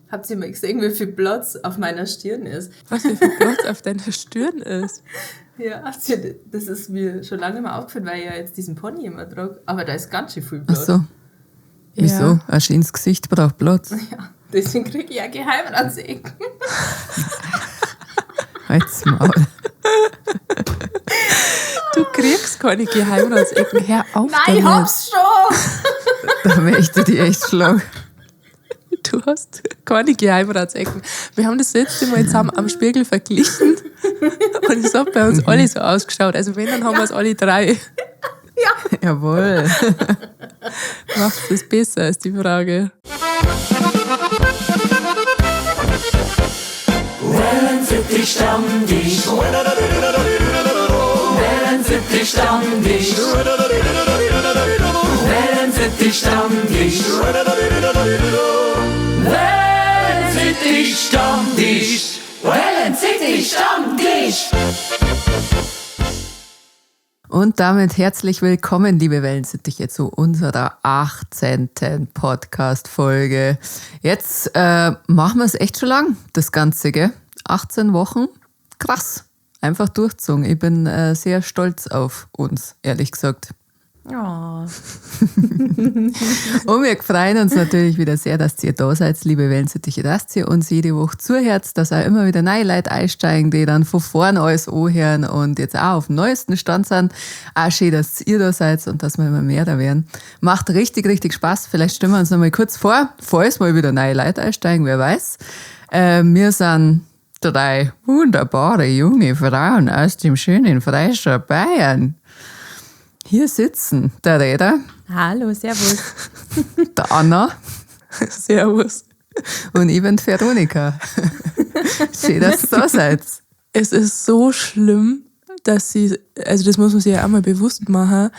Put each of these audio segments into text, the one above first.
Habt ihr mal gesehen, wie viel Platz auf meiner Stirn ist? Was, wie viel Platz auf deiner Stirn ist? Ja, habt ihr, das ist mir schon lange mal aufgefallen, weil ich ja jetzt diesen Pony immer trage. Aber da ist ganz schön viel Ach Platz. so. Wieso? Ein schönes Gesicht braucht Platz. Ja, deswegen kriege ich ja Geheimratsecken. Halt's Maul. Du kriegst keine Geheimratsecken. Hör auf Nein, ich damit. hab's schon! Da möchte ich dich echt schlagen. Du hast keine Geheimratsecken. Wir haben das letzte Mal zusammen am Spiegel verglichen und es hat bei uns alle so ausgeschaut. Also wenn, dann haben wir es alle drei. Ja. Jawohl. Macht es besser, ist die Frage. Wellensittich Stammtisch. Wellensittich Stammtisch. Wellensittich Stammtisch. Wellensittich Stammtisch. Wellensittich Stammtisch. Und damit herzlich willkommen, liebe Wellensittiche, zu unserer 18. Podcast-Folge. Jetzt machen wir es echt schon lang, das Ganze, gell? 18 Wochen. Krass. Einfach durchzogen. Ich bin sehr stolz auf uns, ehrlich gesagt. Oh. Und wir freuen uns natürlich wieder sehr, dass ihr da seid, liebe Wellensittiche, dass ihr uns jede Woche zuhört, dass auch immer wieder neue Leute einsteigen, die dann von vorn alles anhören und jetzt auch auf dem neuesten Stand sind. Auch schön, dass ihr da seid und dass wir immer mehr da werden. Macht richtig, richtig Spaß. Vielleicht stellen wir uns noch mal kurz vor, falls mal wieder neue Leute einsteigen, wer weiß. Wir sind drei wunderbare junge Frauen aus dem schönen Freistaat Bayern. Hier sitzen der Räder, Hallo, servus. der Anna Servus. und ich bin die Veronika. Schön, dass ihr da seid. Es ist so schlimm, dass sie, also das muss man sich ja auch mal bewusst machen,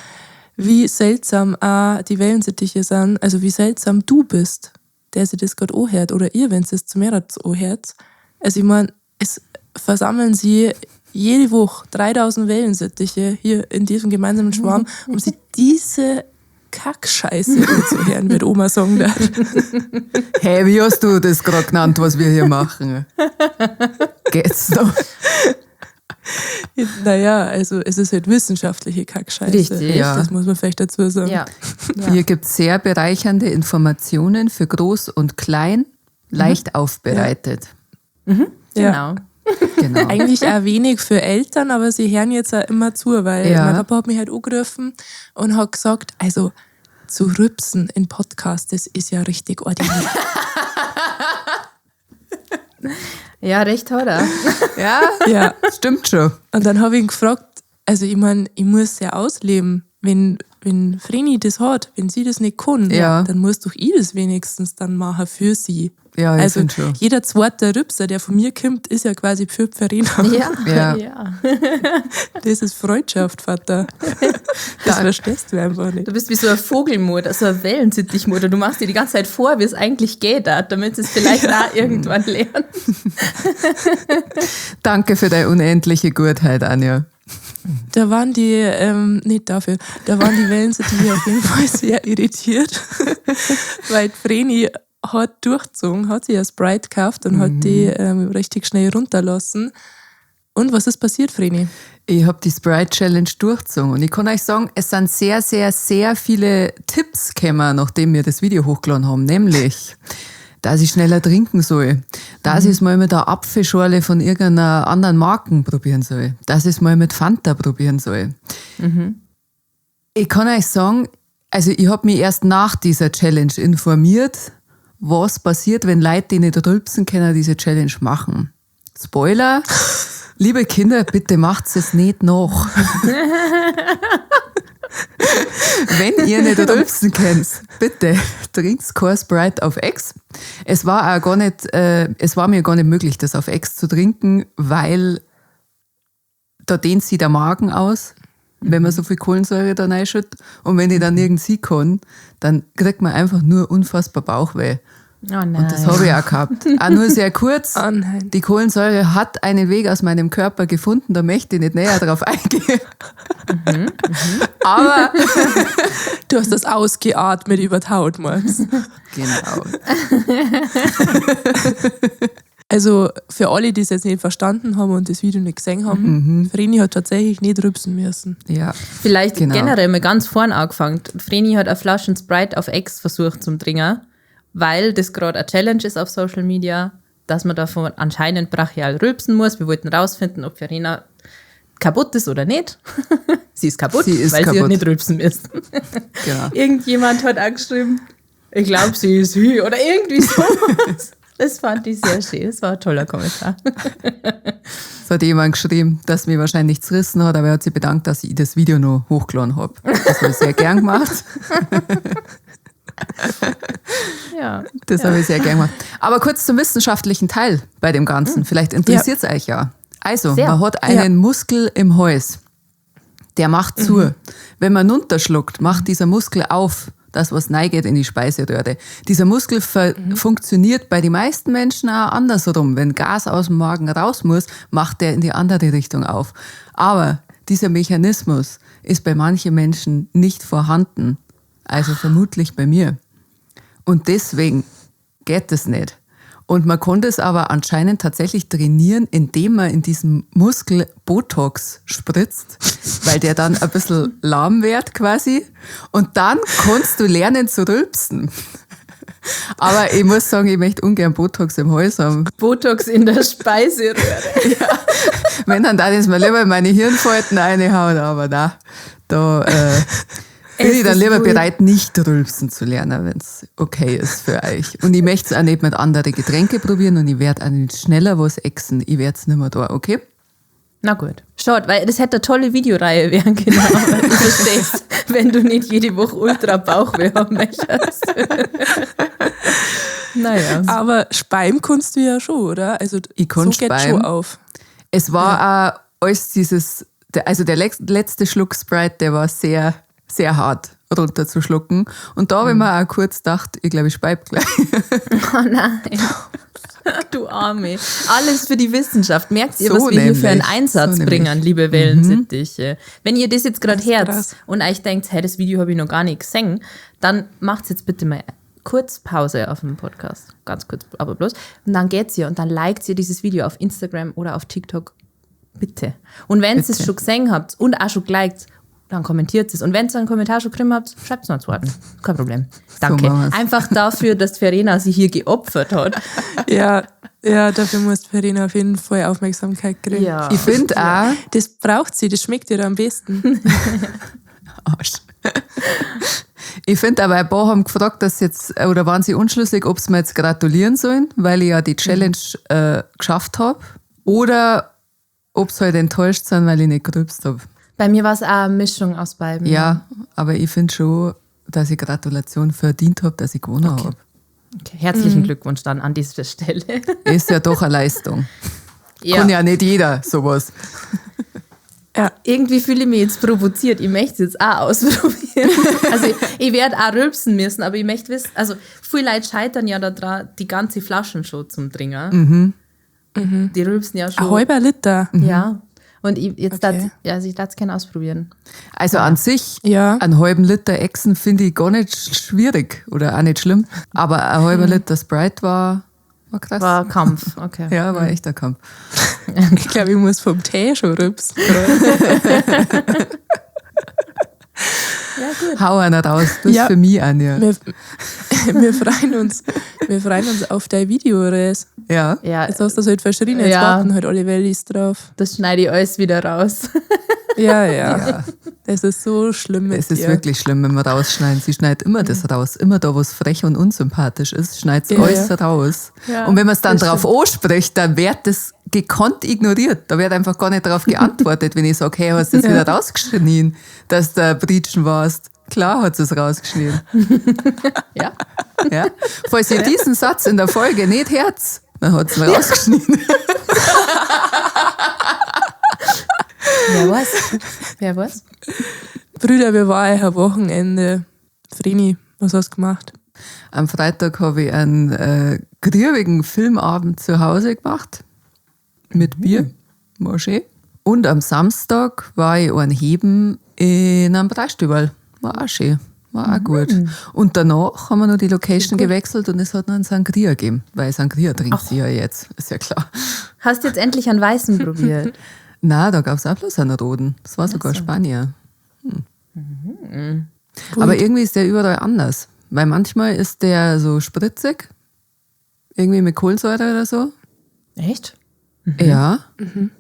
wie seltsam auch die Wellensittiche sind, also wie seltsam du bist, der sich das gerade anhört, oder ihr, wenn es das zu mehr anhört. Also ich meine, es versammeln sie jede Woche 3000 Wellensittiche hier in diesem gemeinsamen Schwarm, um sich diese Kackscheiße anzuhören, wird Oma sagen darf. Hey, wie hast du das gerade genannt, was wir hier machen? Geht's noch? Naja, also es ist halt wissenschaftliche Kackscheiße. Richtig. Ja. Das muss man vielleicht dazu sagen. Ja. Hier gibt es sehr bereichernde Informationen für groß und klein, leicht aufbereitet. Ja. Genau. Genau. Eigentlich auch wenig für Eltern, aber sie hören jetzt auch immer zu, weil Ja. mein Papa hat mich halt angerufen und hat gesagt, also zu rübsen in Podcast, das ist ja richtig ordinär. Ja, recht hat er. Ja, ja. stimmt schon. Und dann habe ich ihn gefragt, also ich meine, ich muss ja ausleben, wenn Vreni das hat, wenn sie das nicht kann, Ja. dann muss doch ich das wenigstens dann machen für sie. Ja, ich also find schon. jeder zweite Rübser, der von mir kommt, ist ja quasi für Verena. Ja. Ja. Ja. Das ist Freundschaft, Vater. Das verstehst du einfach nicht. Du bist wie so ein Vogelmutter, so ein Wellensittichmutter. Du machst dir die ganze Zeit vor, wie es eigentlich geht, damit sie es vielleicht da irgendwann lernen. Danke für deine unendliche Gutheit, Anja. Da waren die, nicht dafür, da waren die Wellensittiche auf jeden Fall sehr irritiert, weil die Vreni hat durchgezogen, hat sich eine Sprite gekauft und hat die richtig schnell runterlassen. Und was ist passiert, Vreni? Ich habe die Sprite Challenge durchgezogen und ich kann euch sagen, es sind sehr, sehr, sehr viele Tipps gekommen, nachdem wir das Video hochgeladen haben, nämlich, dass ich schneller trinken soll, dass ich es mal mit der Apfelschorle von irgendeiner anderen Marken probieren soll, dass ich es mal mit Fanta probieren soll. Ich kann euch sagen, also ich habe mich erst nach dieser Challenge informiert, was passiert, wenn Leute, die nicht rülpsen können, diese Challenge machen. Spoiler, liebe Kinder, bitte macht es nicht nach. Wenn ihr nicht rülpsen könnt, bitte trinkt kein Sprite auf Ex. Es war auch gar nicht, es war mir gar nicht möglich, das auf Ex zu trinken, weil da dehnt sich der Magen aus, wenn man so viel Kohlensäure da reinschüttet. Und wenn ich dann nirgends hin kann, dann kriegt man einfach nur unfassbar Bauchweh. Oh nein. Und das habe ich auch gehabt. Auch nur sehr kurz. Oh nein. Die Kohlensäure hat einen Weg aus meinem Körper gefunden, da möchte ich nicht näher drauf eingehen. Aber Du hast das ausgeatmet über die Haut, meinst du? genau. Also für alle, die es jetzt nicht verstanden haben und das Video nicht gesehen haben, Vreni hat tatsächlich nicht rübsen müssen. Ja. Vielleicht Genau. generell mal ganz vorn angefangen. Vreni hat eine Flaschen Sprite auf Ex versucht zum Trinken, weil das gerade eine Challenge ist auf Social Media, dass man davon anscheinend brachial rülpsen muss. Wir wollten rausfinden, ob Verena kaputt ist oder nicht. Sie ist kaputt, Sie ist weil sie hat kaputt. nicht rülpsen müssen. Genau. Irgendjemand hat angeschrieben, ich glaube, sie ist hü oder irgendwie sowas. Das fand ich sehr schön. Das war ein toller Kommentar. Es hat jemand geschrieben, dass mich wahrscheinlich zerrissen hat, aber er hat sich bedankt, dass ich das Video noch hochgeladen habe. Das habe ich sehr gern gemacht. Ja. Das habe ich sehr gern gemacht. Aber kurz zum wissenschaftlichen Teil bei dem Ganzen. Vielleicht interessiert es euch ja. Also, Sehr. man hat einen Muskel im Hals. Der macht zu. Wenn man runterschluckt, macht dieser Muskel auf, das, was neigeht in die Speiseröhre. Dieser Muskel funktioniert bei den meisten Menschen auch andersrum. Wenn Gas aus dem Magen raus muss, macht der in die andere Richtung auf. Aber dieser Mechanismus ist bei manchen Menschen nicht vorhanden. Also vermutlich bei mir. Und deswegen geht es nicht. Und man konnte es aber anscheinend tatsächlich trainieren, indem man in diesem Muskel Botox spritzt, weil der dann ein bisschen lahm wird quasi. Und dann kannst du lernen zu rülpsen. Aber ich muss sagen, ich möchte ungern Botox im Hals haben. Botox in der Speiseröhre. Wenn, dann darf ich mir lieber in meine Hirnfalten reinhauen, aber na, da bin ich dann ist lieber wohl- bereit, nicht rülpsen zu lernen, wenn es okay ist für euch. Und ich möchte es auch nicht mit anderen Getränke probieren und ich werde auch nicht schneller was exen. Ich werde es nicht mehr da, okay? Na gut. Schaut, weil das hätte eine tolle Videoreihe werden können, aber du verstehst, wenn du nicht jede Woche ultra Bauchweh haben möchtest. Naja. Aber speim kannst du ja schon, oder? Also Ich kann so geht speien. schon auf. Es war auch alles dieses, also der letzte Schluck Sprite, der war sehr, sehr hart runterzuschlucken. Und da habe ich mir auch kurz gedacht, ich glaube, ich speib gleich. Oh nein. Du Arme. Alles für die Wissenschaft. Merkt ihr, So was wir hier für einen nämlich. Einsatz So nämlich. bringen, liebe Wellensittiche? Wenn ihr das jetzt gerade hört krass. und euch denkt, hey, das Video habe ich noch gar nicht gesehen, dann macht jetzt bitte mal kurz Pause auf dem Podcast. Ganz kurz, aber bloß. Und dann geht's ihr und dann liked ihr dieses Video auf Instagram oder auf TikTok. Bitte. Und wenn ihr es Bitte. schon gesehen habt und auch schon geliked, dann kommentiert es. Und wenn ihr einen Kommentar schon gekriegt habt, schreibt es noch einen zweiten. Kein Problem. Danke. machen wir's. Einfach dafür, dass Verena sie hier geopfert hat. Ja, ja, dafür muss Verena auf jeden Fall Aufmerksamkeit kriegen. Ich finde auch, Das braucht sie, das schmeckt ihr am besten. Arsch. Ich finde aber, ein paar haben gefragt, dass jetzt, oder waren sie unschlüssig, ob sie mir jetzt gratulieren sollen, weil ich ja die Challenge geschafft habe, oder ob sie halt enttäuscht sind, weil ich nicht gerülpst habe. Bei mir war es auch eine Mischung aus beiden. Ja, aber ich finde schon, dass ich Gratulation verdient habe, dass ich gewonnen habe. Okay, herzlichen Glückwunsch dann an dieser Stelle. Ist ja doch eine Leistung. Kann ja nicht jeder sowas. Ja, Irgendwie fühle ich mich jetzt provoziert. Ich möchte es jetzt auch ausprobieren. Also ich werde auch rülpsen müssen, aber ich möchte wissen, also viele Leute scheitern ja daran, die ganze Flaschen schon zum Trinken. Die rülpsen ja schon. ein halber Liter. Ja. Und ich, jetzt Okay. okay. Also ich darf es gerne ausprobieren. Also an sich, Ja. einen halben Liter Echsen finde ich gar nicht schwierig oder auch nicht schlimm. Aber ein halber Liter Sprite war krass. War Kampf, okay. Ja, war echt ein Kampf. Ich glaube, ich muss vom Tee schon rübsen. Ja, gut. Hau einer raus, das Ja. ist für mich Anja. Wir freuen uns auf dein Video, Res. Ja. Ja, Jetzt hast du das halt verschrien, jetzt Ja. warten halt alle Wellis drauf. das schneide ich alles wieder raus. Ja, ja. Das ist so schlimm mit Es ist dir. wirklich schlimm, wenn wir rausschneiden. Sie schneidet immer das raus. Immer da, wo es frech und unsympathisch ist, schneidet sie Ja, alles ja. raus. Ja, und wenn man es dann das drauf anspricht, dann wird das gekonnt ignoriert. Da wird einfach gar nicht drauf geantwortet, wenn ich sage, hey, hast du das wieder rausgeschnien, dass du Britschen warst. Klar hat sie es rausgeschnien. Ja. Ja? Falls ihr diesen Satz in der Folge nicht hört, dann hat sie ihn rausgeschnien. Wer weiß? Wer weiß? Brüder, wir waren euer Wochenende. Vreni, was hast du gemacht? Am Freitag habe ich einen griebigen Filmabend zu Hause gemacht. Mit Bier. War schön. Und am Samstag war ich einen Heben in einem Breistüberl. War auch schön. War auch gut. Und danach haben wir noch die Location gewechselt und es hat noch einen Sangria gegeben. Weil Sangria trinkt sie ja jetzt. Ist ja klar. Hast du jetzt endlich einen weißen probiert? Nein, da gab es auch bloß einen roten. Das war sogar Spanier. Hm. Aber irgendwie ist der überall anders. Weil manchmal ist der so spritzig. Irgendwie mit Kohlensäure oder so. Echt? Ja.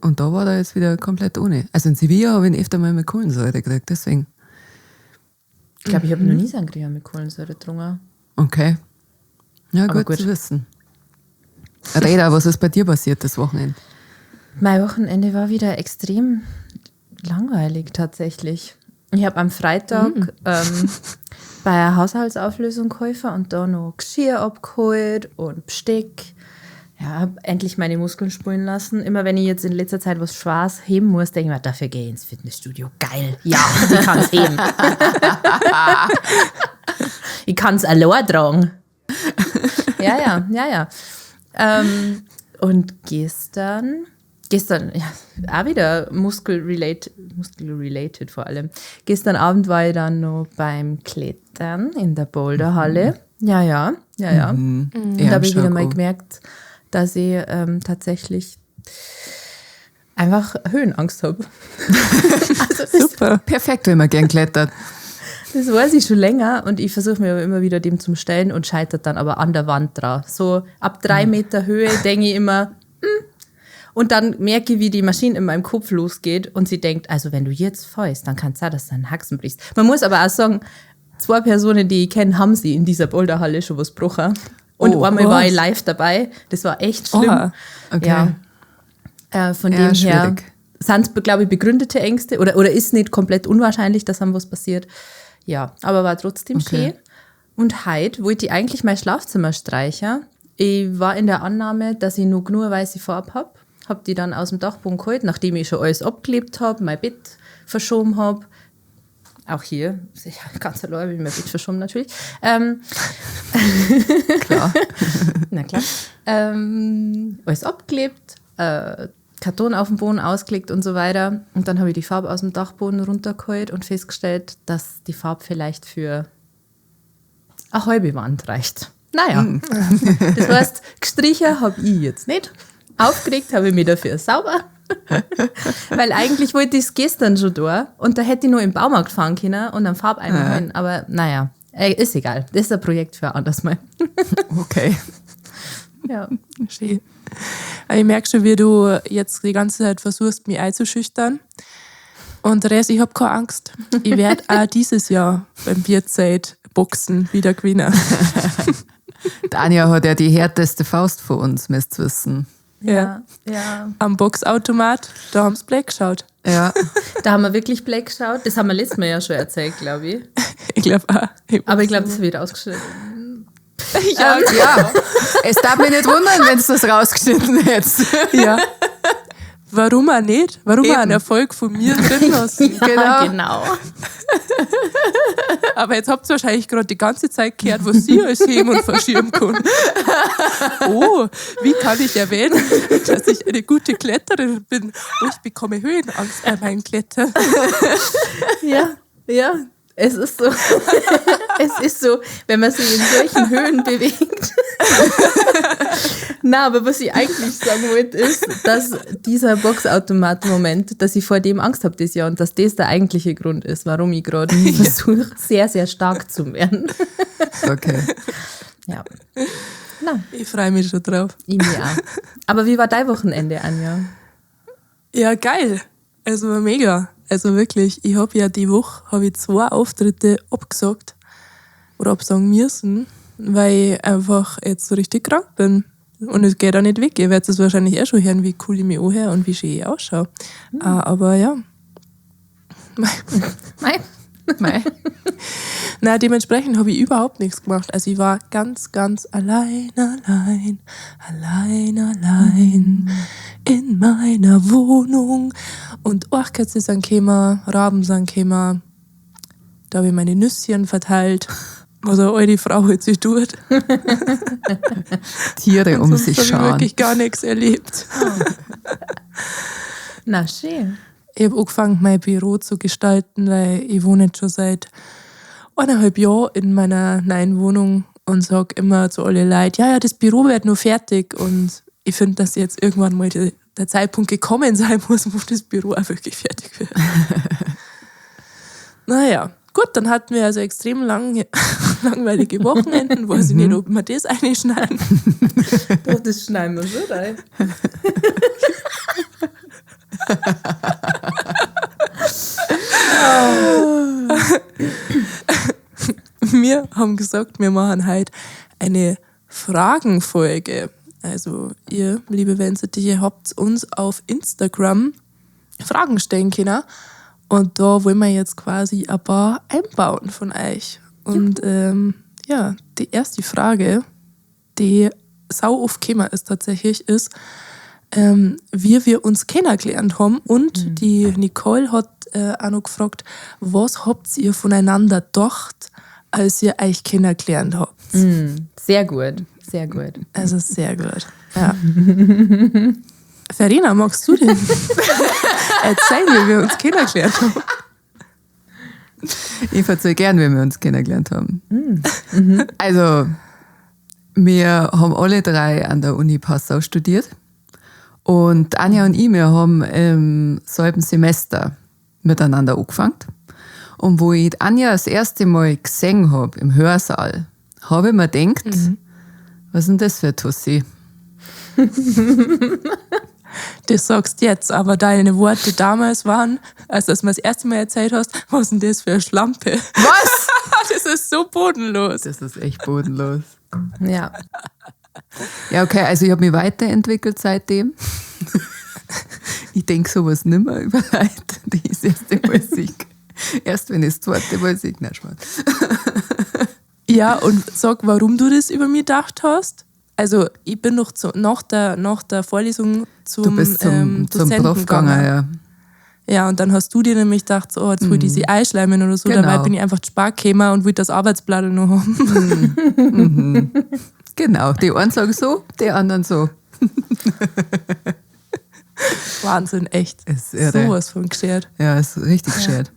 Und da war der jetzt wieder komplett ohne. Also in Sevilla habe ich ihn öfter mal mit Kohlensäure gekriegt, deswegen. Ich glaube, ich habe noch nie Sangria mit Kohlensäure getrunken. Okay. Ja, Aber gut, gut. zu wissen. Reda, was ist bei dir passiert das Wochenende? Mein Wochenende war wieder extrem langweilig tatsächlich. Ich habe am Freitag bei einer Haushaltsauflösung geholfen und da noch Geschirr abgeholt und Besteck. Ja, hab endlich meine Muskeln spulen lassen. Immer wenn ich jetzt in letzter Zeit was Schwares heben muss, denke ich mir, dafür gehe ich ins Fitnessstudio. Geil. Ja, ich kann's heben. Ich kann's allein tragen. Ja. Und gestern, ja, auch wieder muskelrelated vor allem. Gestern Abend war ich dann noch beim Klettern in der Boulderhalle. Ja. Und da habe ich wieder mal gemerkt, dass ich tatsächlich einfach Höhenangst habe. Also das, Super. Perfekt, wenn man gern klettert. Das weiß ich schon länger und ich versuche mir aber immer wieder dem zum Stellen und scheitert dann aber an der Wand dran. So ab 3 Meter Höhe denke ich immer, Und dann merke ich, wie die Maschine in meinem Kopf losgeht und sie denkt, also wenn du jetzt fällst, dann kann es sein, dass du deinen Haxen brichst. Man muss aber auch sagen, 2 Personen, die ich kenne, haben sie in dieser Boulderhalle schon was gebrochen. Und einmal war ich live dabei. Das war echt schlimm. Oha. Okay. Ja. Von Ja, dem her schwierig. sind es, glaube ich, begründete Ängste oder ist nicht komplett unwahrscheinlich, dass einem was passiert. Ja, aber war trotzdem schön. Und heute wollte ich eigentlich mein Schlafzimmer streichen. Ich war in der Annahme, dass ich noch genug weiße Farbe hab. Hab die dann aus dem Dachboden geholt, nachdem ich schon alles abgeklebt hab, mein Bett verschoben hab. Auch hier, ich hab ganz allein hab ich mein Bett verschoben natürlich. Klar. Na klar. Alles abgeklebt, Karton auf dem Boden ausgelegt und so weiter. Und dann habe ich die Farbe aus dem Dachboden runtergeholt und festgestellt, dass die Farbe vielleicht für eine halbe Wand reicht. Naja, das heißt, gestrichen habe ich jetzt nicht. Aufgeregt habe ich mich dafür sauber. Weil eigentlich wollte ich es gestern schon da und da hätte ich nur im Baumarkt fahren können und einen Farbeimer holen. Aber naja, ist egal. Das ist ein Projekt für ein anderes Mal. Okay. Ja. Schön. Ich merke schon, wie du jetzt die ganze Zeit versuchst, mich einzuschüchtern. Und Therese, ich hab keine Angst. Ich werd auch dieses Jahr beim Bierzeit-Boxen wieder gewinnen. Tanja hat ja die härteste Faust von uns, müsst ihr wissen. Ja. Ja. Am Boxautomat, da haben's Black geschaut. Ja. Da haben wir wirklich Black geschaut. Das haben wir letztes Mal ja schon erzählt, glaub ich. Ich glaub auch. Aber ich glaub, das wird ausgeschnitten. Ja, Ja. Es darf mich nicht wundern, wenn du das rausgeschnitten hättest. Ja. Warum auch nicht? Warum auch Eben. einen Erfolg von mir drin lassen? Ja, genau. Aber jetzt habt ihr wahrscheinlich gerade die ganze Zeit gehört, was sie alles heben und verschieben kann. Oh, wie kann ich erwähnen, dass ich eine gute Kletterin bin? Oh, ich bekomme Höhenangst bei meinem Klettern. Ja, ja. Es ist so. Es ist so, wenn man sich in solchen Höhen bewegt. Na, aber was ich eigentlich sagen wollte, ist, dass dieser Boxautomat-Moment, dass ich vor dem Angst habe dieses Jahr und dass das der eigentliche Grund ist, warum ich gerade versuche, sehr, sehr stark zu werden. Okay. Ja. Na. Ich freue mich schon drauf. Ich mich auch. Aber wie war dein Wochenende, Anja? Ja, geil. Es war mega. Also wirklich, ich hab ja die Woche hab ich 2 Auftritte abgesagt oder absagen müssen, weil ich einfach jetzt so richtig krank bin. Und es geht auch nicht weg. Ihr werdet es wahrscheinlich eh schon hören, wie cool ich mich anhöre und wie schön ich ausschaue. Aber ja. Mei. Mei. Nein, dementsprechend habe ich überhaupt nichts gemacht. Also ich war ganz, ganz allein, allein, allein, allein in meiner Wohnung. Und Orchkätze sind gekommen, Raben sind gekommen. Da habe ich meine Nüsschen verteilt. Was eine alte Frau halt sich tut. Tiere um Sonst sich habe ich schauen. wirklich gar nichts erlebt. Na schön. Ich habe angefangen, mein Büro zu gestalten, weil ich wohne jetzt schon seit 1,5 Jahren in meiner neuen Wohnung und sage immer zu alle Leuten, ja, ja, das Büro wird nur fertig. Und ich finde, dass jetzt irgendwann mal der Zeitpunkt gekommen sein muss, wo das Büro auch wirklich fertig wird. Naja, gut, dann hatten wir also extrem langweilige Wochenenden. Weiß ich nicht, ob wir das einschneiden. Doch, das schneiden wir schon rein. Wir haben gesagt, wir machen heute eine Fragenfolge. Also ihr, liebe Wellensittiche, habt uns auf Instagram Fragen stellen können. Und da wollen wir jetzt quasi ein paar einbauen von euch. Und ja, die erste Frage, die sau oft gekommen ist tatsächlich, ist, wie wir uns kennengelernt haben. Und die Nicole hat auch noch gefragt, was habt ihr voneinander gedacht, als ihr euch kennengelernt habt? Sehr gut, sehr gut. Also sehr gut. Ja. Verena, magst du denn erzählen, wie wir uns kennengelernt haben? Ich erzähle gern, wie wir uns kennengelernt haben. Also, wir haben alle drei an der Uni Passau studiert. Und Anja und ich, wir haben im selben Semester miteinander angefangen. Und wo ich Anja das erste Mal gesehen hab, im Hörsaal, habe ich mir gedacht, was ist denn das für eine Tussi? Das sagst du jetzt, aber deine Worte damals waren, als du mir das erste Mal erzählt hast, was ist denn das für eine Schlampe? Was? Das ist so bodenlos. Das ist echt bodenlos. Ja. Ja, okay, also ich habe mich weiterentwickelt seitdem. Ich denk sowas nimmer über Leute, die ich das erste Mal sehe. Erst wenn ich das zweite Mal sehe. Nein, Spaß. Ja, und sag, warum du das über mich gedacht hast. Also ich bin noch nach der Vorlesung zum, Du bist zum Dozenten Prof gegangen, ja. Ja, und dann hast du dir nämlich gedacht, so, oh, jetzt wollte ich sie einschleimen oder so. Genau. Dabei bin ich einfach zu spät gekommen und wollte das Arbeitsblatt noch haben. Genau, die einen sagen so, die anderen so. Wahnsinn, echt. Ist irre. Sowas von geschert. Ja, ist richtig geschert.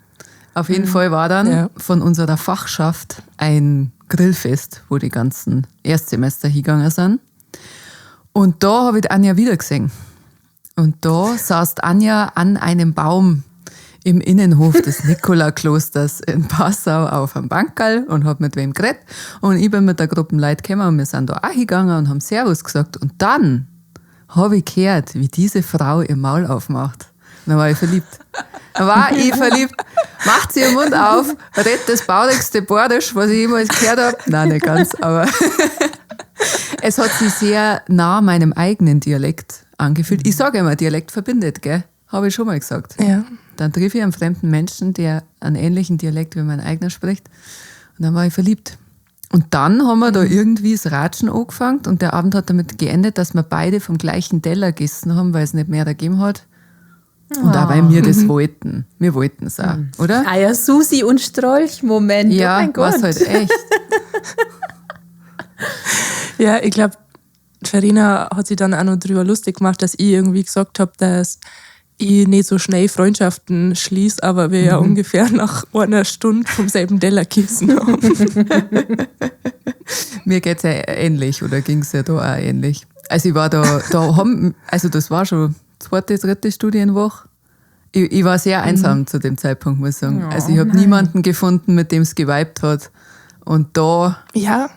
Auf jeden Fall war dann von unserer Fachschaft ein Grillfest, wo die ganzen Erstsemester hingegangen sind. Und da habe ich Anja wieder gesehen. Und da saß Anja an einem Baum im Innenhof des Nikolaklosters in Passau auf einem Bankerl und hat mit wem geredet. Und ich bin mit der Gruppe Leute gekommen und wir sind da auch hingegangen und haben Servus gesagt. Und dann habe ich gehört, wie diese Frau ihr Maul aufmacht. Und dann war ich verliebt. Dann war ich verliebt. Macht sie ihren Mund auf, redet das baurigste Borisch, was ich jemals gehört habe. Nein, nicht ganz, aber es hat sich sehr nah meinem eigenen Dialekt angefühlt. Ich sage immer, Dialekt verbindet, gell? Habe ich schon mal gesagt. Ja. Dann treffe ich einen fremden Menschen, der einen ähnlichen Dialekt wie mein eigener spricht. Und dann war ich verliebt. Und dann haben wir da irgendwie das Ratschen angefangen und der Abend hat damit geendet, dass wir beide vom gleichen Teller gegessen haben, weil es nicht mehr gegeben hat. Und auch weil wir das wollten. Wir wollten es auch, oder? Ah ja, Susi und Strolch-Moment. Ja, oh mein Gott. war's halt echt. Ja, ich glaub, Verena hat sich dann auch noch drüber lustig gemacht, dass ich irgendwie gesagt hab, dass ich nicht so schnell Freundschaften schließe, aber wir ja ungefähr nach einer Stunde vom selben Teller gegessen haben. Mir geht's ja ähnlich, oder ging's ja da auch ähnlich. Also ich war da, da haben, also das war schon zweite, dritte Studienwoche. Ich war sehr einsam zu dem Zeitpunkt, muss ich sagen. Also ich hab niemanden gefunden, mit dem's geweibt hat. Und da, ja,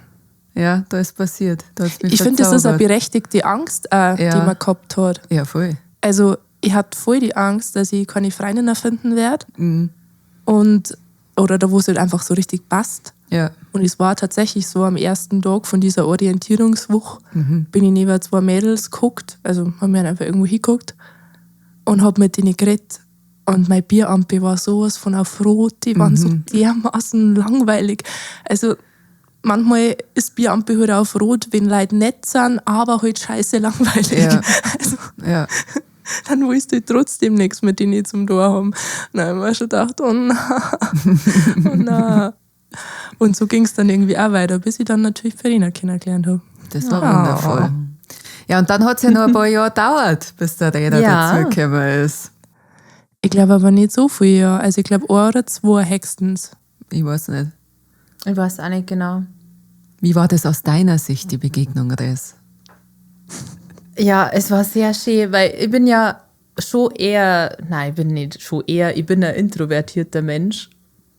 da ist passiert. Da hat's mich Ich finde, das ist eine verzaubert. berechtigte Angst, auch, die man gehabt hat. Ja, voll. Also ich hatte voll die Angst, dass ich keine Freundin finden werde. Und, oder da, wo es halt einfach so richtig passt. Ja. Und es war tatsächlich so, am ersten Tag von dieser Orientierungswoche bin ich neben zwei Mädels geguckt, also haben wir einfach irgendwo hingeguckt und hab mit denen geredet. Und mein Bierampe war sowas von auf Rot, die waren so dermaßen langweilig. Also manchmal ist Bierampe halt auf Rot, wenn Leute nett sind, aber halt scheiße langweilig. Ja. Also Ja. dann willst du halt trotzdem nichts mit denen zum Tor haben. Und dann hab ich mir schon gedacht, oh nein, oh nein. Und so ging es dann irgendwie auch weiter, bis ich dann natürlich Verena kennengelernt habe. Das war wundervoll. Ja, und dann hat es ja noch ein paar Jahre gedauert, bis der Räder dazugekommen ist. Ich glaube aber nicht so viel, ja. Also ich glaube 1 oder 2 höchstens. Ich weiß nicht. Ich weiß auch nicht genau. Wie war das aus deiner Sicht, die Begegnung, Res? Ja, es war sehr schön, weil ich bin ja schon eher, nein, ich bin nicht schon eher, ich bin ein introvertierter Mensch,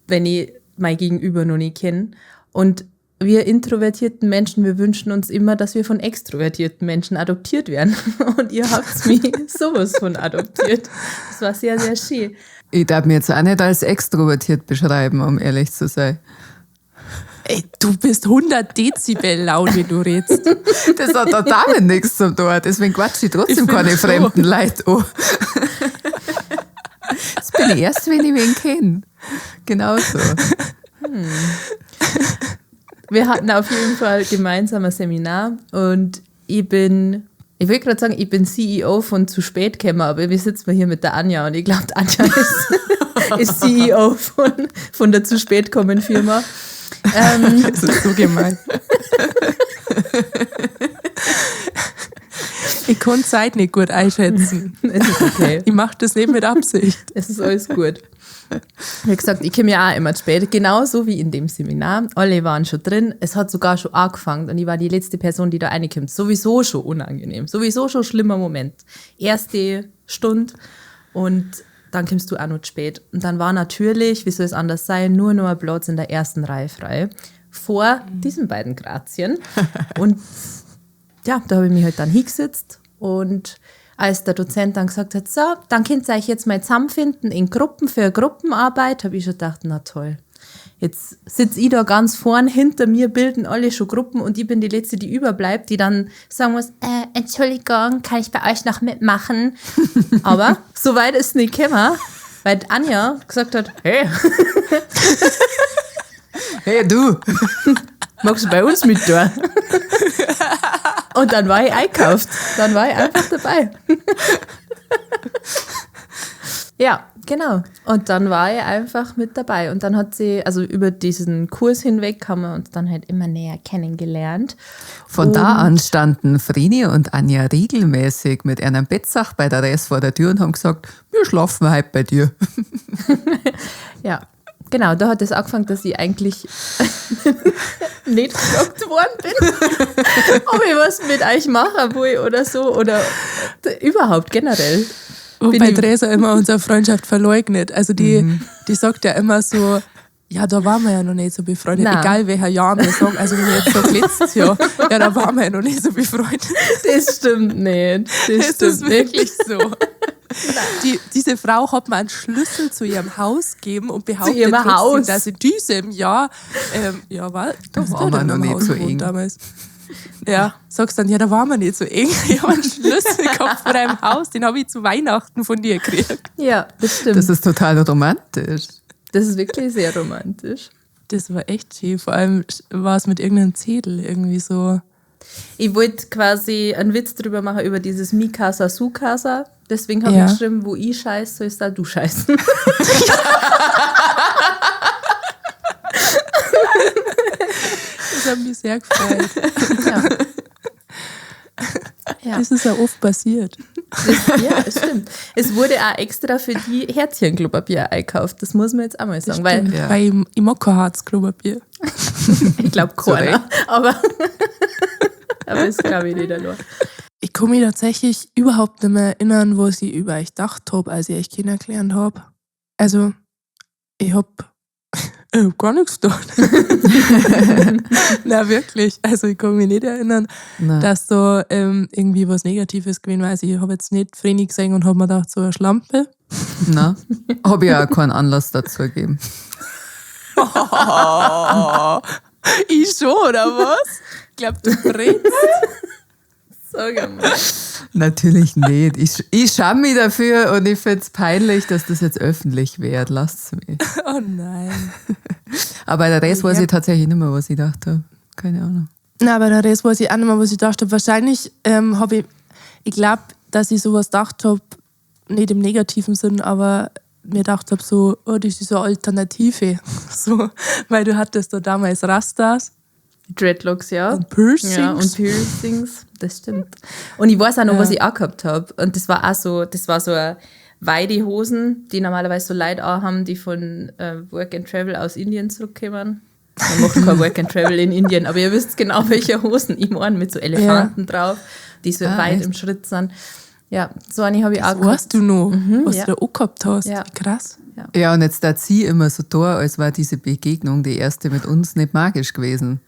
wenn ich mein Gegenüber noch nicht kenne. Und wir introvertierten Menschen, wir wünschen uns immer, dass wir von extrovertierten Menschen adoptiert werden. Und ihr habt mich sowas von adoptiert. Das war sehr, sehr schön. Ich darf mich jetzt auch nicht als extrovertiert beschreiben, um ehrlich zu sein. Ey, du bist 100 Dezibel laut, wie du redest. Das hat da damit nichts zu tun. Deswegen quatsche ich trotzdem Ich keine find schon. fremden Leute an. Das bin ich erst, wenn ich wen kenne. Genau so. Wir hatten auf jeden Fall gemeinsam ein Seminar und ich will gerade sagen, ich bin CEO von zu spät gekommen, aber wir sitzen hier mit der Anja und ich glaube, Anja ist CEO von der zu spät kommen Firma. Das ist so gemein. Ich kann Zeit nicht gut einschätzen. Es ist okay. Ich mach das nicht mit Absicht. Es ist alles gut. Wie gesagt, ich komme ja auch immer zu spät, genauso wie in dem Seminar. Alle waren schon drin, es hat sogar schon angefangen und ich war die letzte Person, die da reinkommt. Sowieso schon unangenehm, sowieso schon schlimmer Moment. Erste Stunde und dann kommst du auch noch zu spät. Und dann war natürlich, wie soll es anders sein, nur noch ein Platz in der ersten Reihe frei vor diesen beiden Grazien. Und ja, da habe ich mich halt dann hingesetzt und als der Dozent dann gesagt hat, so, dann könnt ihr euch jetzt mal zusammenfinden in Gruppen für Gruppenarbeit, habe ich schon gedacht, na toll. Jetzt sitz ich da ganz vorn, hinter mir bilden alle schon Gruppen und ich bin die Letzte, die überbleibt, die dann sagen muss, Entschuldigung, kann ich bei euch noch mitmachen? Aber so weit ist es nicht gekommen, weil Anja gesagt hat, hey. Hey, du. Magst du bei uns mit tun? Und dann war ich einkauft. Dann war ich einfach dabei. Ja, genau. Und dann war ich einfach mit dabei. Und dann hat sie, also über diesen Kurs hinweg haben wir uns dann halt immer näher kennengelernt. Von da an standen Vreni und Anja regelmäßig mit einem Bettsack bei der Res vor der Tür und haben gesagt, wir schlafen heute bei dir. Ja, genau. Da hat es angefangen, dass ich eigentlich nicht gefragt worden bin, ob ich was mit euch machen will oder so oder überhaupt generell. Wobei Theresa immer unsere Freundschaft verleugnet. Also die sagt ja immer so, ja, da waren wir ja noch nicht so befreundet. Nein. Egal welcher Jahr wir sagen, also wenn ich jetzt sage, letztes Jahr, ja, da waren wir ja noch nicht so befreundet. Das stimmt nicht. Das Das stimmt ist wirklich nicht. so. Diese Frau hat mir einen Schlüssel zu ihrem Haus gegeben und behauptet Zu ihrem trotzdem, Haus. dass in diesem Jahr, ja, war, Da waren wir noch nicht so eng. Damals. Ja, sagst dann, ja, da waren wir nicht so eng. Ich habe einen Schlüssel gehabt von deinem Haus, den habe ich zu Weihnachten von dir gekriegt. Ja, das stimmt. Das ist total romantisch. Das ist wirklich sehr romantisch. Das war echt schön. Vor allem war es mit irgendeinem Zettel irgendwie so. Ich wollte quasi einen Witz drüber machen über dieses Mikasa Sukasa. Deswegen habe ich geschrieben, wo ich scheiße, sollst da du scheißen. Das hat mich sehr gefreut. Ja. Ja. Das ist ja oft passiert. Ja, es stimmt. Es wurde auch extra für die Herzchen-Klopapier eingekauft. Das muss man jetzt auch mal sagen. Weil, ja. Weil ich mag kein hartes Klopapier. Ich glaube keiner. Aber das glaube ich nicht allein. Ich kann mich tatsächlich überhaupt nicht mehr erinnern, was ich über euch gedacht habe, als ich euch kennengelernt habe. Also, ich hab gar nichts gedacht. Na wirklich. Also ich kann mich nicht erinnern, Nein. dass da irgendwie was Negatives gewesen war. Also ich habe jetzt nicht Vreni gesehen und habe mir gedacht, so eine Schlampe. Na, habe ich auch keinen Anlass dazu gegeben. Oh, ich schon, oder was? Ich glaube, du brennst. Sag mal. Natürlich nicht. Ich scham mich dafür und ich find's peinlich, dass das jetzt öffentlich wird. Lasst's mich. Oh nein. Aber der Rest weiß ich tatsächlich nicht mehr, was ich gedacht habe. Keine Ahnung. Na, aber der Rest weiß ich auch nicht mehr, was ich gedacht habe. Wahrscheinlich habe ich glaube, dass ich sowas gedacht habe, nicht im negativen Sinn, aber mir gedacht habe, so, oh, das ist so eine Alternative. So, weil du hattest da damals Rastas. Dreadlocks, ja. Und Piercings. Ja, und Piercings, das stimmt. Und ich weiß auch noch, was ich auch gehabt habe. Und das war auch so, das war so eine weite Hosen, die normalerweise so Leute auch haben, die von Work and Travel aus Indien zurückkommen. Man macht kein Work and Travel in Indien, aber ihr wisst genau, welche Hosen ich meine, mit so Elefanten drauf, die so weit echt? im Schritt sind. Ja, so eine habe ich auch Das weißt du noch, was ja. du da auch gehabt hast. Ja. Krass. Ja, und jetzt da sie immer so da, als war diese Begegnung, die erste mit uns, nicht magisch gewesen.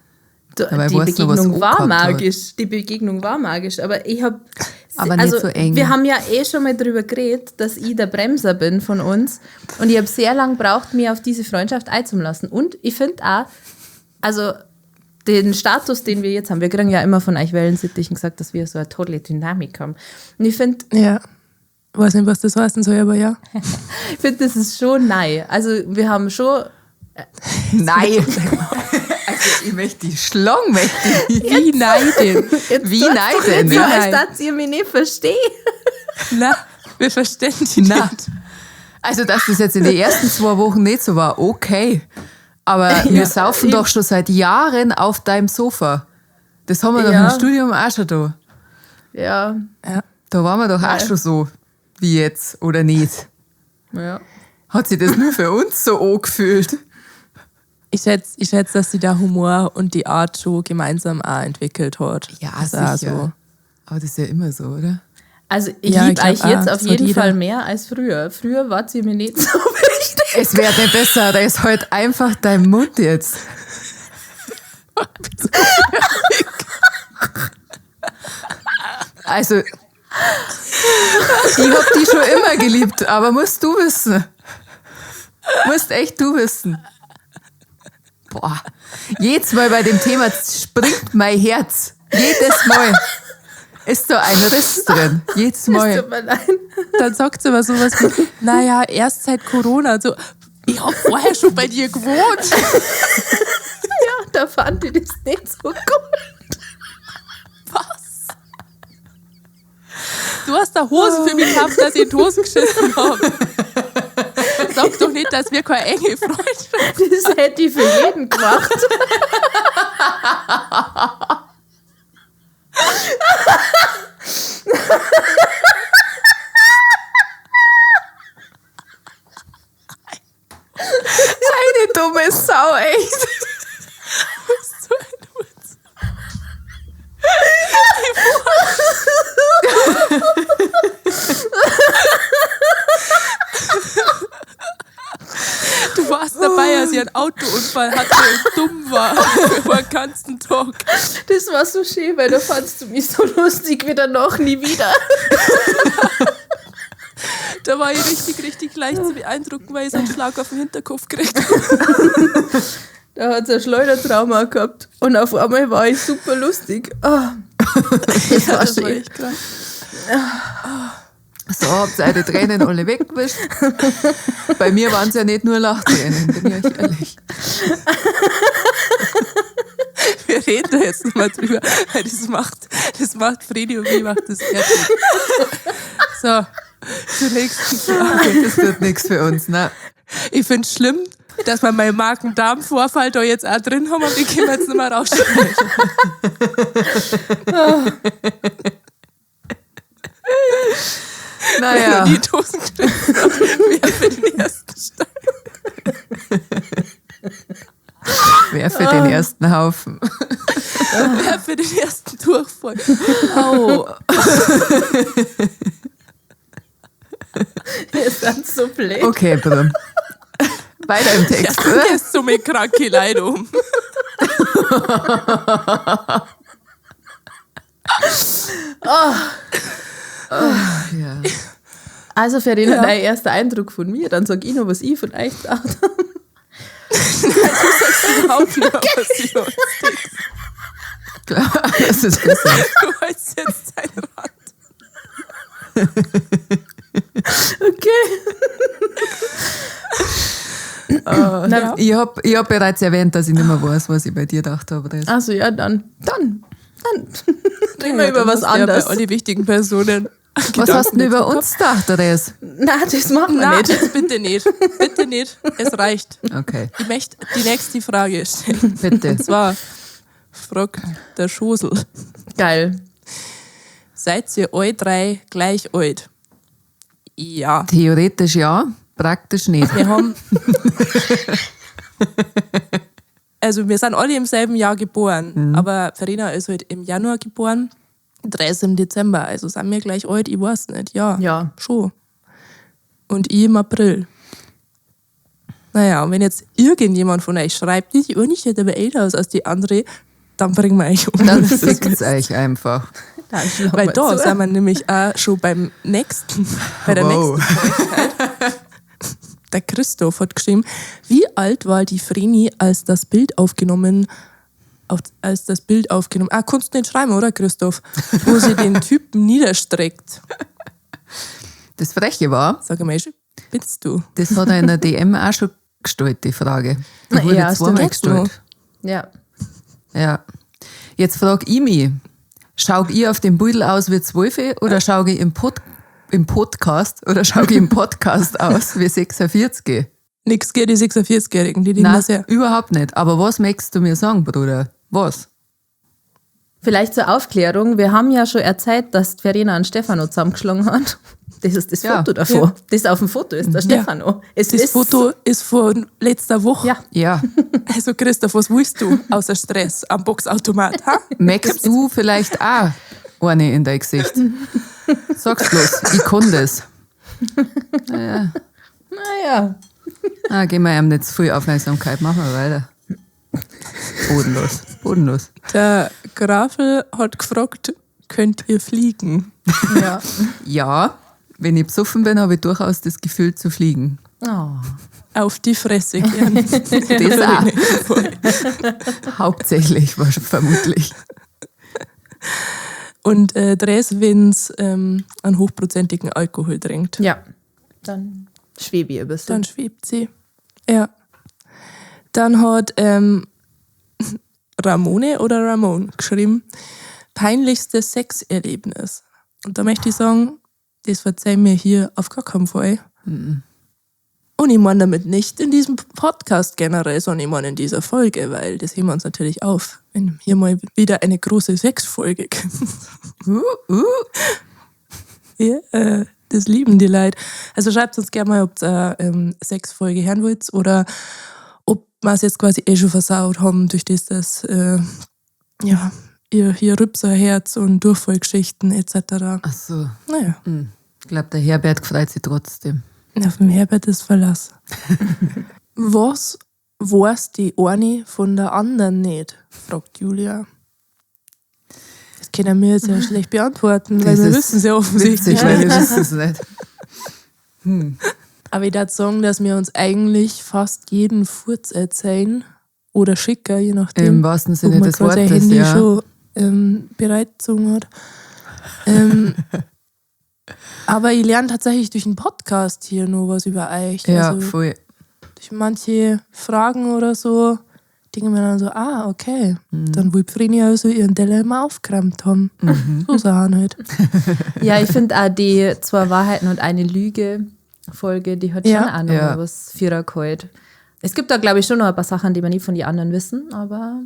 Dabei Die weißt du, was Begegnung war angehabt hat. magisch. Die Begegnung war magisch, aber ich habe. Aber nicht so eng. Wir haben ja eh schon mal drüber geredet, dass ich der Bremser bin von uns. Und ich habe sehr lange gebraucht, mir auf diese Freundschaft einzulassen. Und ich finde auch, also den Status, den wir jetzt haben, wir kriegen ja immer von euch Wellensittichen gesagt, dass wir so eine tolle Dynamik haben. Und ich finde, Ja. Weiß nicht, was das heißen soll, aber ja. ich find, das ist schon neu. Also wir haben schon Nein! Also ich möchte die Schlong, möchte ich. Wie nein denn? Wie tut's nein doch denn? nicht so, Nein. als dass ihr mich nicht versteht. Na, wir verstehen die Na. nicht. Also, dass das jetzt in den ersten 2 Wochen nicht so war, okay. Aber wir saufen doch schon seit Jahren auf deinem Sofa. Das haben wir doch Ja. im Studium auch schon da. Ja, Ja. Da waren wir doch auch schon so wie jetzt, oder nicht? ja. Hat sich das nur für uns so angefühlt? Ich schätze, dass sie da Humor und die Art schon gemeinsam auch entwickelt hat. Ja, Das ist auch sicher. So. Aber das ist ja immer so, oder? Also ich Ja, liebe ich glaub euch jetzt auch, auf das hat jeden jeder. Fall mehr als früher. Früher war sie mir nicht so wichtig. Es wird nicht besser, da ist halt einfach dein Mund jetzt. Also, ich hab die schon immer geliebt, aber musst du wissen. Musst echt du wissen. Boah, jedes Mal bei dem Thema springt mein Herz. Jedes Mal. Ist da ein Riss drin. Jedes Es Mal. tut mir leid. Dann sagt sie aber sowas wie, naja, erst seit Corona. So, ich hab vorher schon bei dir gewohnt. Ja, da fand ich das nicht so gut. Was? Du hast da Hosen für mich gehabt, dass ich in die Hosen geschissen habe. Sag doch nicht, dass wir keine enge Freundschaft Das hätte ich für jeden gemacht. Eine dumme Sau, echt. So ein Witz. Du warst dabei, als ich einen Autounfall hatte und dumm war über den ganzen Tag. Das war so schön, weil da fandst du mich so lustig wie danach nie wieder. Da war ich richtig, richtig leicht zu beeindrucken, weil ich so einen Schlag auf den Hinterkopf gekriegt habe. Da hat sie ein Schleudertrauma gehabt und auf einmal war ich super lustig. Ah, das war Das war schön. echt krass. So, habt ihr eure Tränen alle weggewischt. Bei mir waren es ja nicht nur Lachtränen, bin ich euch ehrlich. Wir reden da jetzt nicht mehr drüber, weil das macht Fredi und mich macht das fertig. So, zur nächsten Frage. Das wird nichts für uns, ne? Ich finde es schlimm, dass wir meinen Magen-Darm-Vorfall da jetzt auch drin haben und den können wir jetzt nicht mehr rausschneiden. Naja, Die Dosen geschissen hat, wer für den ersten Stein. wer für den ersten Haufen? Wer für den ersten Durchfall. Au. Ihr seid so blöd. Okay, bitte. Weiter im Text, Ja, oder? du gehst so mit kranke Leute um. Ja. Also Verena, Ja. dein erster Eindruck von mir, dann sag ich noch, was ich von euch gedacht habe. Überhaupt nicht, was ich uns Klar, das ist besser. Du holst jetzt dein Rad. Okay. Ja. Ich habe ich hab bereits erwähnt, dass ich nicht mehr weiß, was ich bei dir gedacht habe. Das. Also ja, dann. Dann. Dann. Reden wir Ja, über dann was hast du ja anderes. Bei alle wichtigen Personen. Was hast du denn über uns gedacht, Therese? Nein, das machen wir Nein, nicht. jetzt bitte nicht. Bitte nicht. Es reicht. Okay, Ich möchte die nächste Frage stellen. bitte. Und zwar fragt der Schosel. Geil. Seid ihr alle drei gleich alt? Ja. Theoretisch ja, praktisch nicht. Wir haben. Also, wir sind alle im selben Jahr geboren. Aber Verena ist halt im Januar geboren, drei ist im Dezember. Also sind wir gleich alt, ich weiß nicht. Ja. Ja. Schon. Und ich im April. Naja, und wenn jetzt irgendjemand von euch schreibt, die eine sieht aber älter aus als die andere, dann bringen wir euch um. Dann fickt's euch einfach. Dann schlagen Weil wir da zu. sind wir nämlich auch schon beim nächsten, bei der Wow. nächsten Neuigkeit. Der Christoph hat geschrieben, wie alt war die Vreni, als das Bild aufgenommen, ah, kannst du nicht schreiben, oder Christoph? Wo sie den Typen niederstreckt. Das Freche war, Sag mal, bist du? das hat er in der DM auch schon gestellt, die Frage. Die wurde Ja, zweimal stimmt. gestellt. Ja. Ja. Jetzt frag ich mich, schau ich auf dem Beutel aus wie 12 oder schau ich im, im Podcast oder schau ich im Podcast aus wie 46? Nix gegen die 46-Jährigen, die lieben Nein, das sehr. überhaupt nicht. Aber was möchtest du mir sagen, Bruder? Was? Vielleicht zur Aufklärung, wir haben ja schon erzählt, dass Verena und Stefano zusammengeschlagen hat. Das ist das Ja. Foto davor. Das auf dem Foto ist der Stefano. Es Das ist Foto ist von letzter Woche. Ja. Ja. Also Christoph, was willst du außer Stress am Boxautomat? Ha? Möchtest du vielleicht auch eine in dein Gesicht? Sag's bloß, ich kann das. Naja. Ah, geben wir ihm nicht zu viel Aufmerksamkeit. Machen wir weiter. Bodenlos. Bodenlos. Der Grafel hat gefragt, könnt ihr fliegen? Ja. Ja, wenn ich besoffen bin, habe ich durchaus das Gefühl zu fliegen. Oh. Auf die Fresse gern. Das auch. Hauptsächlich, vermutlich. Und Dres, wenn's einen hochprozentigen Alkohol trinkt, Ja. Dann schwebe ich ein bisschen. dann schwebt sie. Ja. Dann hat Ramone oder Ramon geschrieben, peinlichstes Sexerlebnis. Und da möchte ich sagen, das verzeihen mir hier auf gar keinen Fall. Und ich meine damit nicht in diesem Podcast generell, sondern ich meine in dieser Folge, weil das heben wir uns natürlich auf, wenn hier mal wieder eine große Sexfolge kommt. Ja, das lieben die Leute. Also schreibt uns gerne mal, ob ihr Sexfolge hören wollt oder ob wir es jetzt quasi eh schon versaut haben, durch das, dass ja, ihr hier Rübserherz und Durchfallgeschichten etc. Ach so. Naja, Ich glaube, der Herbert freut sich trotzdem. auf dem Herbert ist Verlass. Was weiß die eine von der anderen nicht? Fragt Julia. Das können wir jetzt ja schlecht beantworten, weil Das wir ist wissen es ja offensichtlich. Witzig, weil wir wissen es nicht. Aber ich würde sagen, dass wir uns eigentlich fast jeden Furz erzählen oder schicken, je nachdem. Im wahrsten ob Sinne man des gerade sein Wortes, Handy ja. schon bereit gezogen hat. Aber ich lerne tatsächlich durch den Podcast hier nur was über euch. Ja, also voll. durch manche Fragen oder so denke ich mir dann so, ah, okay. Mhm. Dann will Vreni also ihren Teller immer aufgeräumt haben. So Sachen halt. Ja, ich finde auch die zwei Wahrheiten und eine Lüge Folge, die hat Ja. schon auch noch Ja. mal was Vierer geholt. Es gibt da, glaube ich, schon noch ein paar Sachen, die wir nie von den anderen wissen, aber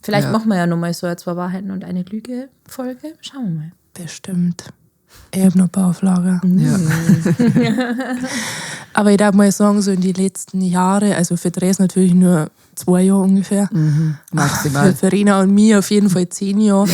vielleicht Ja. machen wir ja nochmal so eine zwei Wahrheiten und eine Lüge Folge. Schauen wir mal. Bestimmt. Ich habe noch ein paar auf Lager. Ja. Aber ich darf mal sagen, so in die letzten Jahre, also für Dres natürlich nur 2 Jahre ungefähr, Maximal. für Verena und mir auf jeden Fall 10 Jahre.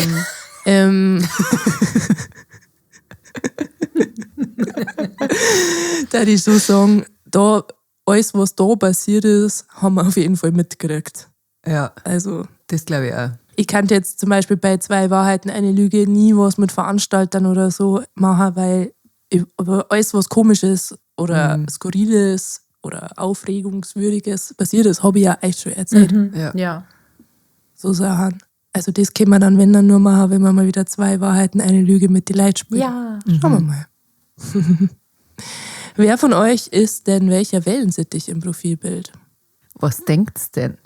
Da ich so sagen, da, alles, was da passiert ist, haben wir auf jeden Fall mitgekriegt. Ja, Also, das glaube ich auch. ich kannte jetzt zum Beispiel bei 2 Wahrheiten, eine Lüge nie was mit Veranstaltern oder so machen, weil ich, aber alles, was komisches oder skurriles oder aufregungswürdiges passiert ist, habe ich ja echt schon erzählt. Ja. Ja. So Sachen. Also das kann man dann, wenn dann nur machen, wenn man mal wieder 2 Wahrheiten, eine Lüge mit die Leute spielt. Ja. Schauen wir mal. Wer von euch ist denn welcher Wellensittich im Profilbild? Was denkt's denn?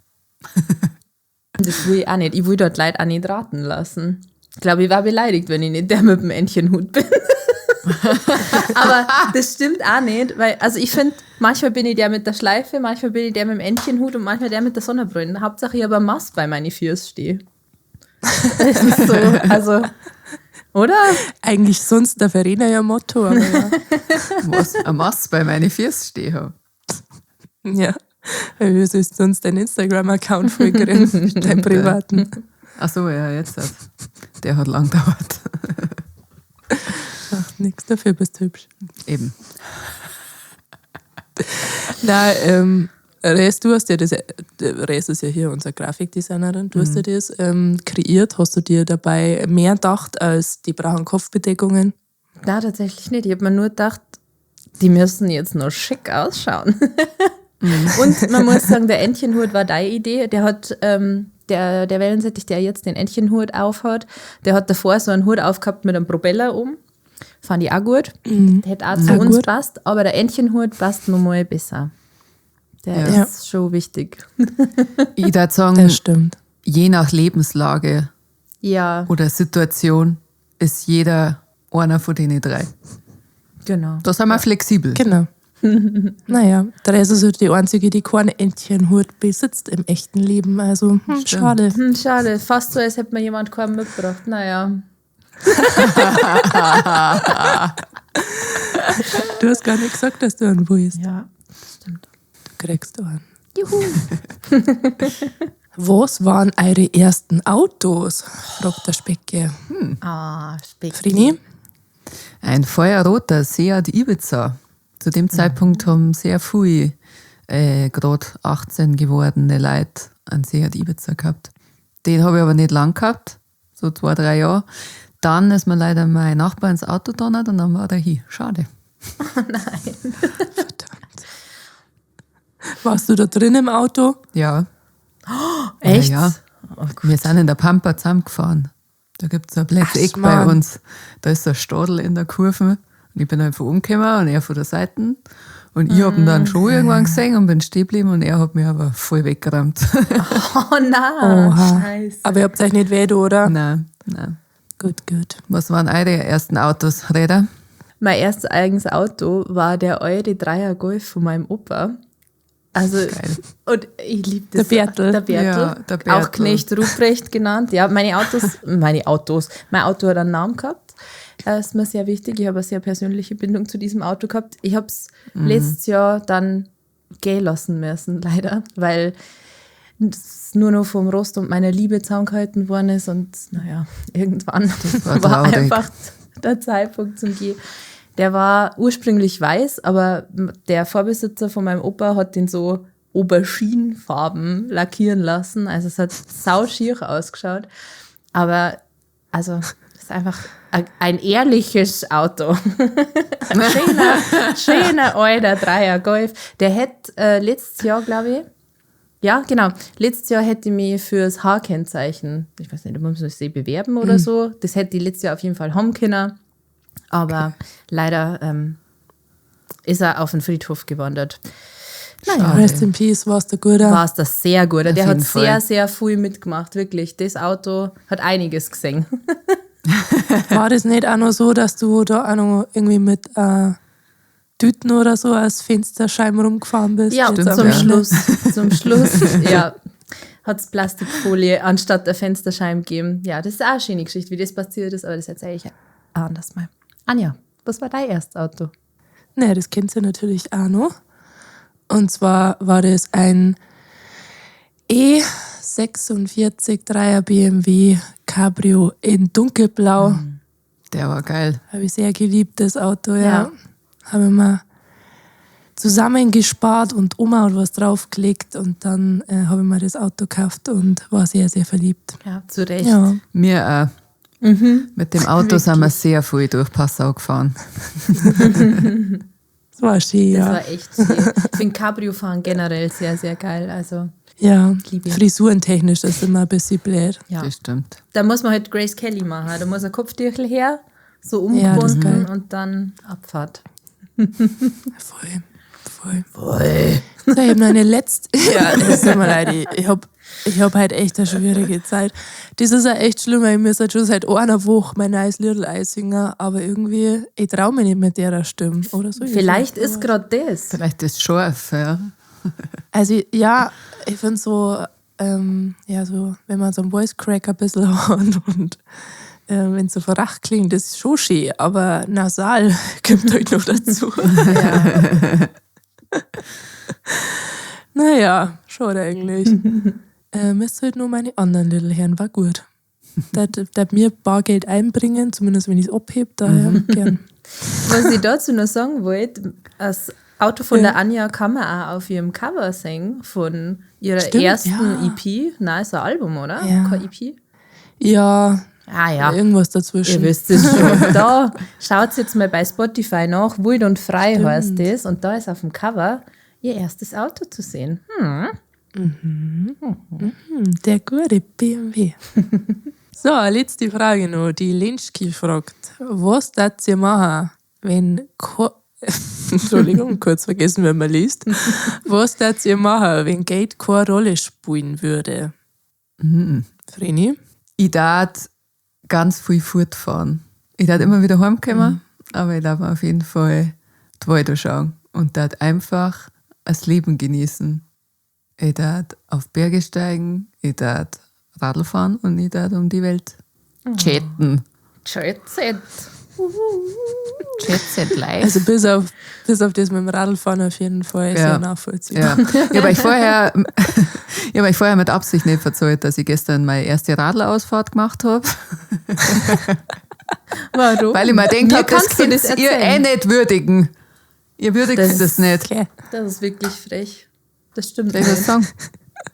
Das will ich auch nicht. Ich will dort Leute auch nicht raten lassen. Ich glaube, ich war beleidigt, wenn ich nicht der mit dem Entchenhut bin. Aber das stimmt auch nicht, weil, also ich finde, manchmal bin ich der mit der Schleife, manchmal bin ich der mit dem Entchenhut und manchmal der mit der Sonnenbrille. Hauptsache, ich habe eine Maske bei meinen Füßen stehen. Das ist so, also, oder? Eigentlich sonst der Verena ja Motto, aber ja. Was? Eine Maske bei meinen Füßen stehen habe. Ja. Weil wir sollst sonst deinen Instagram-Account vollkriegen, deinen privaten. Ach so, ja, jetzt. Der hat lang gedauert. Macht nix, dafür bist du hübsch. Eben. Nein, Res, du hast ja das, Res ist ja hier unsere Grafikdesignerin, du hast ja das kreiert. Hast du dir dabei mehr gedacht als die brauchen Kopfbedeckungen? Nein, tatsächlich nicht. Ich habe mir nur gedacht, die müssen jetzt noch schick ausschauen. Und man muss sagen, der Entchenhut war deine Idee. Der hat, der Wellensittich, der jetzt den Entchenhut aufhat, der hat davor so einen Hut aufgehabt mit einem Propeller um. Fand ich auch gut. Der hätte auch zu Auch uns gut. passt, aber der Entchenhut passt nochmal besser. Der Ja. ist schon wichtig. Ich würde sagen, Das stimmt. je nach Lebenslage Ja, oder Situation ist jeder einer von denen drei. genau. Da sind wir flexibel. Genau. Naja, Therese ist halt die Einzige, die keinen Entchenhut besitzt im echten Leben. Also, schade. Schade, fast so, als hätte mir jemand keinen mitgebracht. Naja. Du hast gar nicht gesagt, dass du einen willst. Ja, das stimmt. Du kriegst einen. Juhu. Was waren eure ersten Autos? Fragt der Specke. Ah, Speck. Frini? Ein feuerroter Seat Ibiza. Zu dem Zeitpunkt haben sehr viele gerade 18 gewordene Leute einen Seat Ibiza gehabt. Den habe ich aber nicht lang gehabt, so 2, 3 Jahre. Dann ist mir leider mein Nachbar ins Auto donnert und dann war der hin. Schade. Nein. Verdammt. Warst du da drin im Auto? Ja. Echt? Ja, ja. Wir sind in der Pampa zusammengefahren. Da gibt es ein blödes Ach, Eck bei Mann. uns. Da ist so ein Stadel in der Kurve. Und ich bin einfach umgekommen und er von der Seite. Und ich hab ihn dann schon irgendwann gesehen und bin stehen geblieben und er hat mich aber voll weggerammt. Oh nein. Oha. Scheiße. Aber ihr habt euch nicht weh, oder? Nein, nein. Gut, gut. Was waren eure ersten Autos, Räder? Mein erstes eigenes Auto war der Eure Dreier Golf von meinem Opa. Also, Geil. und ich liebe das. Der Bertel. Der Bertel. Ja, der Bertel. Auch Knecht Ruprecht genannt. Ja, meine Autos. Mein Auto hat einen Namen gehabt. Das ist mir sehr wichtig. Ich habe eine sehr persönliche Bindung zu diesem Auto gehabt. Ich habe es letztes Jahr dann gehen lassen müssen, leider, weil es nur noch vom Rost und meiner Liebe zusammengehalten worden ist. Und naja, irgendwann war war, traurig. einfach der Zeitpunkt zum Gehen. Der war ursprünglich weiß, aber der Vorbesitzer von meinem Opa hat den so Auberginenfarben lackieren lassen. Also es hat sauschier ausgeschaut. Aber also es ist einfach ein ehrliches Auto. Ein schöner, alter Dreier Golf. Der hätte letztes Jahr, glaube ich, ja, genau. Letztes Jahr hätte ich mich fürs H-Kennzeichen, ich weiß nicht, ob man sich bewerben oder so. Das hätte ich letztes Jahr auf jeden Fall haben können. Aber leider ist er auf den Friedhof gewandert. Naja, Rest in Peace, warst du guter. war es das sehr gut. Der Auf hat jeden sehr, Fall. sehr viel mitgemacht, wirklich. Das Auto hat einiges gesehen. War das nicht auch noch so, dass du da auch noch irgendwie mit Tüten oder so als Fensterscheiben rumgefahren bist? Ja, Jetzt am zum Ende? Schluss. Zum Schluss, ja. Hat es Plastikfolie anstatt der Fensterscheiben gegeben. Ja, das ist auch eine schöne Geschichte, wie das passiert ist, aber das erzähle ich auch anders mal. Anja, was war dein erstes Auto? Naja, das kennt ihr natürlich auch noch. Und zwar war das ein E46 3er BMW Cabrio in dunkelblau. Der war geil. Habe ich sehr geliebt, das Auto, ja. Ja. Habe ich mir zusammengespart und Oma hat was draufgelegt und dann habe ich mir das Auto gekauft und war sehr, sehr verliebt. Ja, zu Recht. Ja, Mir auch. Mit dem Auto sind wir sehr viel durch Passau gefahren. das war schön, Das ja. war echt schön. Ich finde Cabrio-Fahren generell sehr, sehr geil. Also, Ja, Liebe ich. frisurentechnisch ist immer ein bisschen blöd. ja. Das stimmt. Da muss man halt Grace Kelly machen. Da muss ein Kopftüchel her, so Ja, das ist umgebunden geil. und dann Abfahrt. Voll, voll. Voll. So, ich habe noch eine letzte. Ja, es tut mir leid, ich hab halt echt eine schwierige Zeit. Das ist ja echt schlimm, weil ich mir schon seit einer Woche mein neues Little Eye singen, aber irgendwie, ich traue mich nicht mit der Stimme. Oder so. Vielleicht ist gerade das. Vielleicht ist scharf, ja. Also ja, ich finde so, ja, so, wenn man so einen Voice Crack ein bisschen hat und wenn es so verracht klingt, das ist schon schön, aber nasal kommt halt noch dazu. Ja. Naja, schade eigentlich. Müsst halt nur meine anderen Little Herren, war gut. Das mir Bargeld einbringen, zumindest wenn ich es abhebe, daher gern. Was ich dazu noch sagen wollte, das Auto von der Anja kann man auch auf ihrem Cover singen, von ihrer ersten EP. Nein, ist ein Album, oder? Ja. Kein EP? Ja. Ah ja. Irgendwas dazwischen. Ihr wisst es schon. Da schaut jetzt mal bei Spotify nach, Wild und Frei heißt das. Und da ist auf dem Cover ihr erstes Auto zu sehen. Hm. Mhm. Mhm. Der gute BMW. So, letzte Frage noch. Die Lenschki fragt, was darf ihr machen, wenn... Entschuldigung, kurz vergessen, wenn man liest. Was darf ihr machen, wenn Geld keine Rolle spielen würde? Mhm. Vreni? Ich darf ganz viel fortfahren. Ich darf immer wieder heimkommen, aber ich darf mir auf jeden Fall die Welt anschauen und darf einfach das Leben genießen. Ich darf auf Berge steigen, ich darf Radl fahren und ich darf um die Welt chatten. Jet Set. Jet Set live. Also bis auf das mit dem Radlfahren auf jeden Fall ist ja nachvollziehbar. Ja. Ich habe euch vorher mit Absicht nicht verzeiht, dass ich gestern meine erste Radlerausfahrt gemacht habe. Warum? Weil ich mir gedacht habe, das könnt ihr eh nicht würdigen. Ihr würdigt das nicht. Okay. Das ist wirklich frech. Das stimmt. Soll ich was sagen?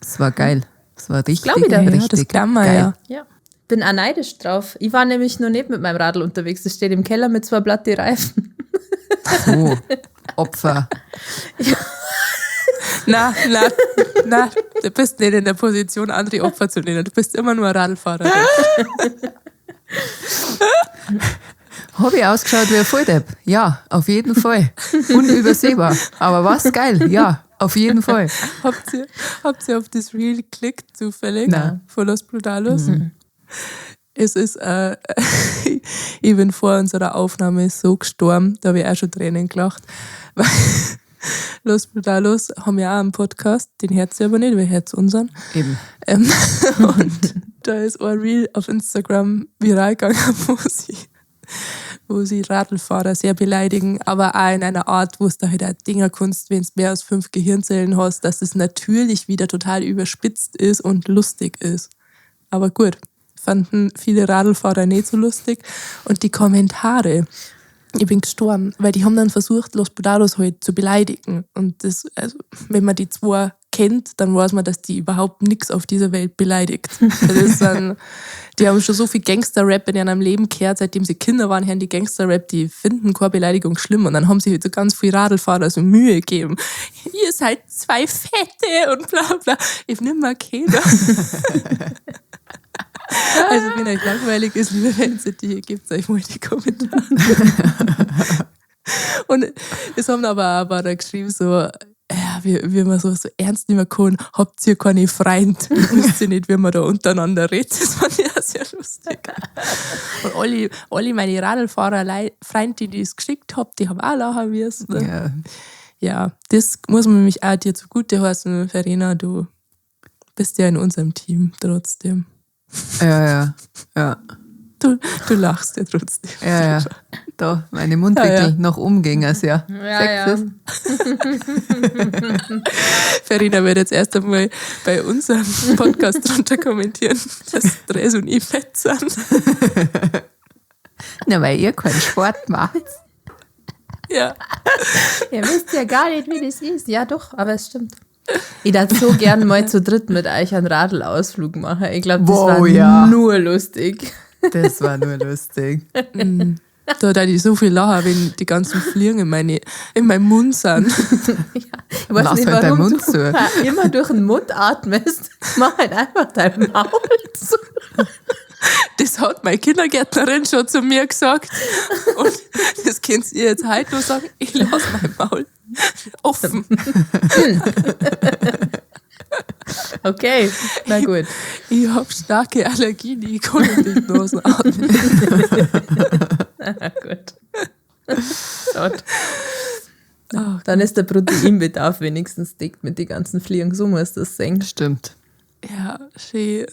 Das war geil. Das war richtig, glaub ich dir. richtig ja, das kann man, geil. Ja. Ja. Bin auch neidisch drauf. Ich war nämlich noch nicht mit meinem Radl unterwegs. Das steht im Keller mit 2 platte Reifen. So, Opfer. Ja. Na, du bist nicht in der Position, andere Opfer zu nennen. Du bist immer nur Radlfahrer. Habe ich ausgeschaut wie ein Volldepp? Ja, auf jeden Fall. Unübersehbar. Aber was geil? Ja, auf jeden Fall. Habt ihr auf das Reel geklickt zufällig? Nein. Von Los Brutalos? Mhm. Es ist, ich bin vor unserer Aufnahme so gestorben, da habe ich auch schon Tränen gelacht. Weil Los Brutalos haben ja auch einen Podcast, den hört sie aber nicht, wir hört unseren. Eben. Und da ist ein Reel auf Instagram viral gegangen, wo sie Radlfahrer sehr beleidigen, aber auch in einer Art, wo es da halt auch Dingerkunst, wenn es mehr als 5 Gehirnzellen hast, dass es natürlich wieder total überspitzt ist und lustig ist. Aber gut, fanden viele Radlfahrer nicht so lustig. Und die Kommentare, ich bin gestorben, weil die haben dann versucht, Los Brutalos halt zu beleidigen. Und das, also, wenn man die zwei kennt, dann weiß man, dass die überhaupt nichts auf dieser Welt beleidigt. Das ist dann, die haben schon so viel Gangster-Rap in ihrem Leben gehört, seitdem sie Kinder waren, hören die Gangster-Rap, die finden keine Beleidigung schlimm. Und dann haben sie halt so ganz viel Radlfahrer so Mühe gegeben. Ihr seid 2 Fette und bla bla. Ich hab nimmer Kinder. Also wenn euch langweilig ist, liebe Wellensittich, gebt euch mal die Kommentare. Und es haben aber auch ein paar da geschrieben, so, ja, wie man sowas so ernst nehmen kann, habt ihr keine Freunde, wisst ihr nicht, wie man da untereinander redet. Das fand ich auch sehr lustig. Und alle meine Radlfahrer-Freunde, die ich es geschickt habe, die haben auch lachen müssen. Ja. Ja, das muss man nämlich auch dir zugute heißen, Verena, du bist ja in unserem Team trotzdem. Ja. Du lachst ja trotzdem. Ja. Da, meine Mundwinkel noch umgingen, ja. Ja. Verena wird jetzt erst einmal bei unserem Podcast drunter kommentieren, dass Dress und ich fett sind. Na, weil ihr keinen Sport macht. Ja. Ihr wisst ja gar nicht, wie das ist. Ja, doch, aber es stimmt. Ich darf so gern mal zu dritt mit euch einen Radlausflug machen. Ich glaube, das war nur lustig. Das war nur lustig. Da da ich so viel lachen, wenn die ganzen Fliegen in meinem Mund sind. Ja, ich weiß Lass nicht, halt warum deinen Mund du zu. immer durch den Mund atmest. Mach halt einfach dein Maul zu. Das hat meine Kindergärtnerin schon zu mir gesagt. Und das könnt ihr jetzt heute nur sagen. Ich lasse mein Maul Offen. Okay, na gut. Ich habe starke Allergien, ich kann nicht durch die Nase atmen. Na gut. Schade. Dann ist der Proteinbedarf wenigstens deckt mit den ganzen Fliegen. So muss das sein. Stimmt. Ja, schön.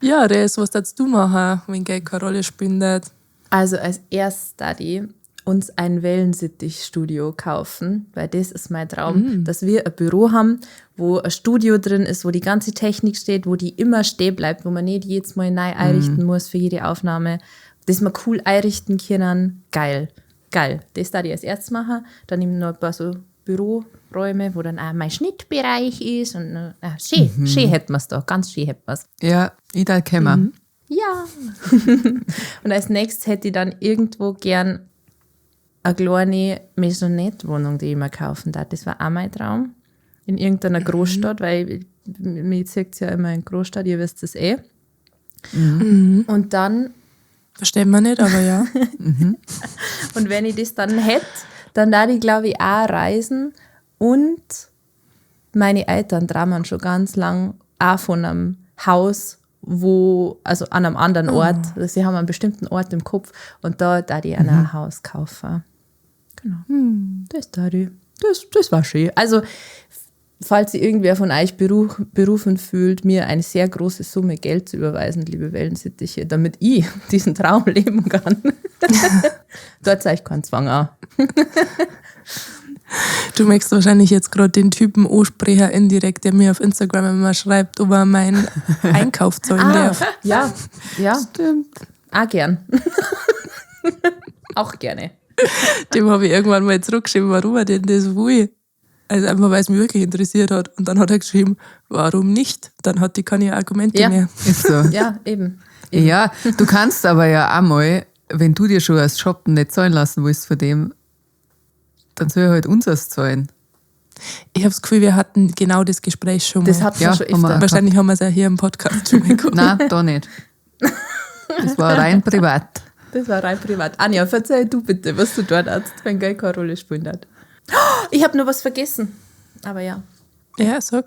Ja, Res, was darfst du machen, wenn Geld keine Rolle spielen darf? Also als erstes Study uns ein Wellensittich-Studio kaufen, weil das ist mein Traum, dass wir ein Büro haben, wo ein Studio drin ist, wo die ganze Technik steht, wo die immer stehen bleibt, wo man nicht jedes Mal neu einrichten muss für jede Aufnahme, das wir cool einrichten können. Geil, geil. Das darf ich als erstes machen. Dann eben noch ein paar so Büroräume, wo dann auch mein Schnittbereich ist. Und, schön, schön hätten wir's da, ganz schön hätten wir's. Ja, ich darf kommen. Ja. Und als nächstes hätte ich dann irgendwo gern eine kleine Maisonette-Wohnung, die ich mir kaufen darf. Das war auch mein Traum. In irgendeiner Großstadt, weil mich zieht es ja immer in Großstadt, ihr wisst es eh. Und dann. Verstehen wir nicht, aber ja. Und wenn ich das dann hätte, dann darf ich, glaube ich, auch reisen. Und meine Eltern träumen schon ganz lang auch von einem Haus, wo, also an einem anderen Ort, sie haben einen bestimmten Ort im Kopf und da darf ich ein Haus kaufen. Genau. Das darf ich. Das war schön. Also, falls sich irgendwer von euch berufen fühlt, mir eine sehr große Summe Geld zu überweisen, liebe Wellensittiche, damit ich diesen Traum leben kann. Dort zeige ich keinen Zwang an. Du möchtest wahrscheinlich jetzt gerade den Typen ansprechen, indirekt, der mir auf Instagram immer schreibt, ob er meinen Einkauf zahlen darf. Ja, ja. Stimmt. Auch gern. Auch gerne. Dem habe ich irgendwann mal zurückgeschrieben, warum er denn das will. Also einfach, weil es mich wirklich interessiert hat. Und dann hat er geschrieben, warum nicht? Dann hat die keine Argumente mehr. Ist so. Ja, eben. Ja, du kannst aber ja auch mal, wenn du dir schon als Shoppen nicht zahlen lassen willst von dem, dann soll er halt unseres zahlen. Ich habe das Gefühl, wir hatten genau das Gespräch schon mal. Das hatten wir Ja, schon haben wir öfter. auch. Wahrscheinlich haben wir es ja hier im Podcast schon mal gehabt. Nein, da nicht. Das war rein privat. Das war rein privat. Anja, verzeih du bitte, was du dort hast, wenn Geld keine Rolle spielen hat. Ich habe nur was vergessen. Aber ja. Ja, sag.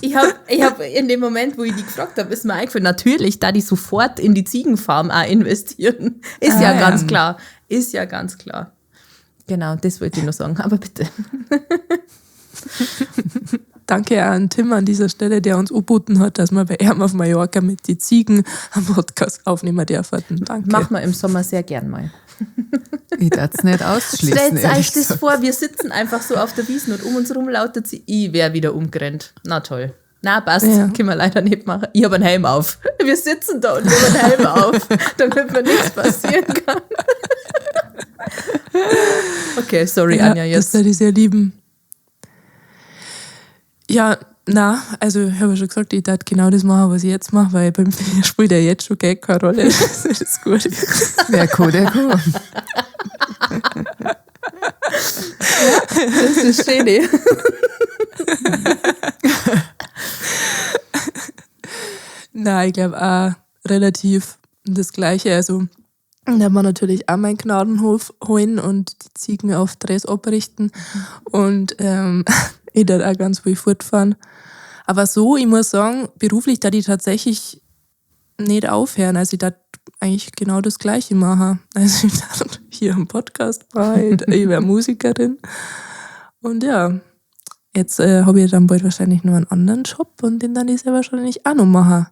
Ich hab in dem Moment, wo ich die gefragt habe, ist mir eingefallen, natürlich, da die sofort in die Ziegenfarm auch investieren. Ist ja ganz klar. Ist ja ganz klar. Genau, das wollte ich nur sagen, aber bitte. Danke auch an Tim an dieser Stelle, der uns angeboten hat, dass wir bei ihm auf Mallorca mit den Ziegen am Podcast aufnehmen dürfen. Danke. Machen wir im Sommer sehr gern mal. Ich darf es nicht ausschließen. Stellt euch ehrlich das gesagt. vor, wir sitzen einfach so auf der Wiesn und um uns rum lautet sie, ich wär wieder umgerannt. Na toll. Na, passt, Ja. können wir leider nicht machen. Ich habe einen Helm auf. Wir sitzen da und wir haben einen Helm auf, damit mir nichts passieren kann. Okay, sorry, Ja, Anja, das jetzt. würde ich sehr lieben. Ja, na, also ich habe ja schon gesagt, ich darf genau das machen, was ich jetzt mache, weil beim mir spielt ja jetzt schon Geld keine Rolle. Das ist gut. Wer kann, der kann. Das ist schön. eh. Nein, ich glaube auch relativ das Gleiche. Also da hat man natürlich auch meinen Gnadenhof holen und die Ziegen auf Dress abrichten. Und ich darf auch ganz viel fortfahren. Aber so, ich muss sagen, beruflich da die tatsächlich nicht aufhören. Also ich darf eigentlich genau das Gleiche machen. Also ich darf hier am Podcast machen, ich wäre Musikerin. Und ja, jetzt habe ich dann bald wahrscheinlich noch einen anderen Job und den dann ich sehr wahrscheinlich auch noch machen.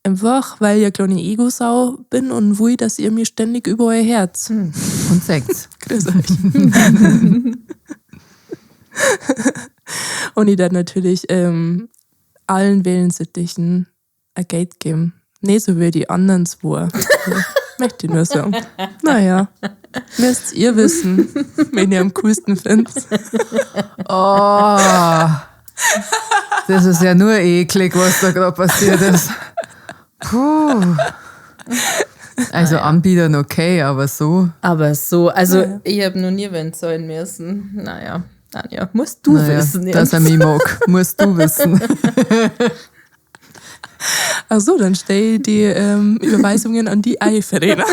Einfach, weil ich eine kleine Ego-Sau bin und will, dass ihr mir ständig über euer Herz. Und Sex. Grüß euch. Und ich dann natürlich allen Wellensittichen ein Geld geben. Nicht so wie die anderen zwei. Möchte ich nur sagen. Naja, müsst ihr wissen, wen ihr am coolsten findet. Oh, das ist ja nur eklig, was da gerade passiert ist. Puh. Also Anbietern okay, aber so. Aber so, also ich habe noch nie wen zahlen müssen. Naja, Anja, musst du Naja, wissen dass jetzt. er mich mag, musst du wissen. Ach so, dann stell ich die Überweisungen an die ein, Verena.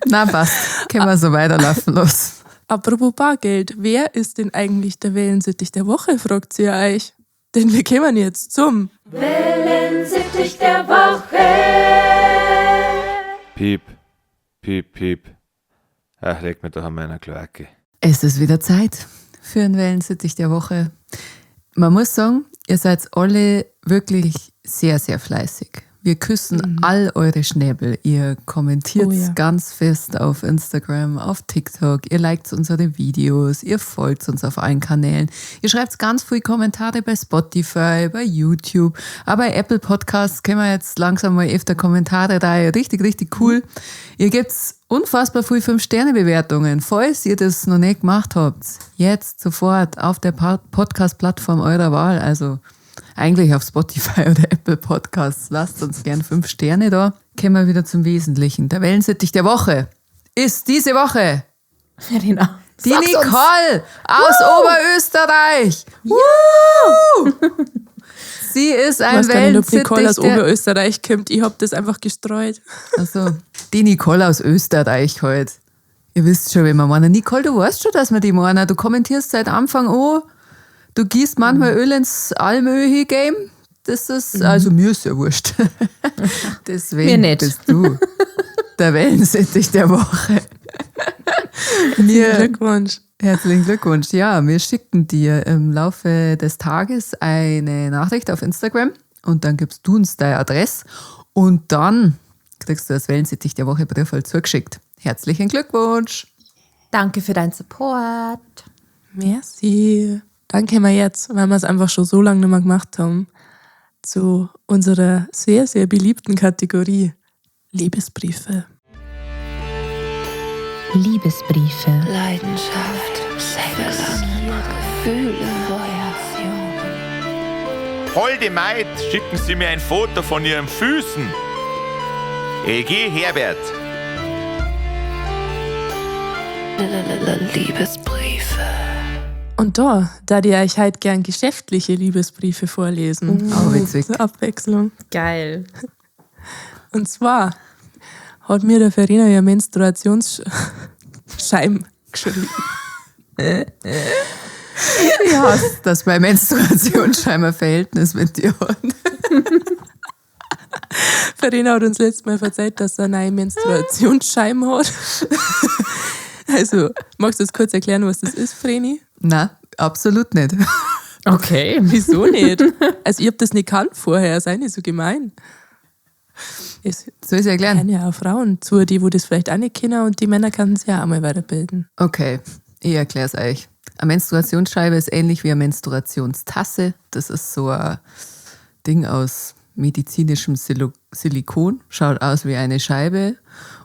Na, passt. Können wir so weiterlaufen lassen. Apropos Bargeld, wer ist denn eigentlich der Wellensittich der Woche, fragt sie euch. Denn wir kommen jetzt zum Wellensittich der Woche. Piep, piep, piep. Ach, leg mir doch an meiner Kloake. Es ist wieder Zeit für einen Wellensittich der Woche. Man muss sagen, ihr seid alle wirklich sehr, sehr fleißig. Wir küssen all eure Schnäbel. Ihr kommentiert Oh ja. ganz fest auf Instagram, auf TikTok. Ihr liked unsere Videos. Ihr folgt uns auf allen Kanälen. Ihr schreibt ganz viele Kommentare bei Spotify, bei YouTube. Aber bei Apple Podcasts können wir jetzt langsam mal öfter Kommentare da. Richtig, richtig cool. Ihr gebt unfassbar viel 5-Sterne-Bewertungen. Falls ihr das noch nicht gemacht habt, jetzt sofort auf der Podcast-Plattform eurer Wahl. Also eigentlich auf Spotify oder Apple Podcasts. Lasst uns gern 5 Sterne da. Kommen wir wieder zum Wesentlichen. Der Wellensittich der Woche ist diese Woche Verena. die sag's uns. Nicole aus Oberösterreich. Woo! Sie ist Ich ein weiß gar nicht, ob Wellensittich Nicole aus der Oberösterreich kommt. Ich hab das einfach gestreut. Also, die Nicole aus Österreich halt. Ihr wisst schon, wen wir meinen. Nicole, du weißt schon, dass wir die meinen. Du kommentierst seit Anfang an. Du gießt manchmal Öl ins Almöhi-Game. Das ist, also mir ist ja wurscht. Deswegen Mir nicht. bist du der Wellensittich der Woche. Mir, Glückwunsch. Herzlichen Glückwunsch. Ja, wir schicken dir im Laufe des Tages eine Nachricht auf Instagram und dann gibst du uns deine Adresse und dann kriegst du das Wellensittich der Woche Brief halt zugeschickt. Herzlichen Glückwunsch. Danke für deinen Support. Merci. Dann kommen wir jetzt, weil wir es einfach schon so lange nicht mehr gemacht haben, zu unserer sehr, sehr beliebten Kategorie Liebesbriefe. Liebesbriefe. Leidenschaft, Sex, Gefühle, Holde Maid, schicken Sie mir ein Foto von Ihren Füßen. LG Herbert. Liebesbriefe. Und da ich euch halt gern geschäftliche Liebesbriefe vorlesen. Oh, witzig. Zur Abwechslung. Geil. Und zwar hat mir der Verena ja Menstruationsscheim geschrieben. Ja, dass mein Menstruationsscheimer Verhältnis mit dir hat. Verena hat uns letztes Mal verzeiht, dass er eine neue Menstruationsscheim hat. Also, magst du das kurz erklären, was das ist, Vreni? Na, absolut nicht. Okay. Wieso nicht? Also, ich hab das nicht gekannt vorher, sei nicht so gemein. Es Soll ich es erklären? hören ja auch Frauen zu, die wo das vielleicht auch nicht kennen und die Männer können sich ja auch mal weiterbilden. Okay, ich erkläre es euch. Eine Menstruationsscheibe ist ähnlich wie eine Menstruationstasse. Das ist so ein Ding aus medizinischem Silikon. Schaut aus wie eine Scheibe.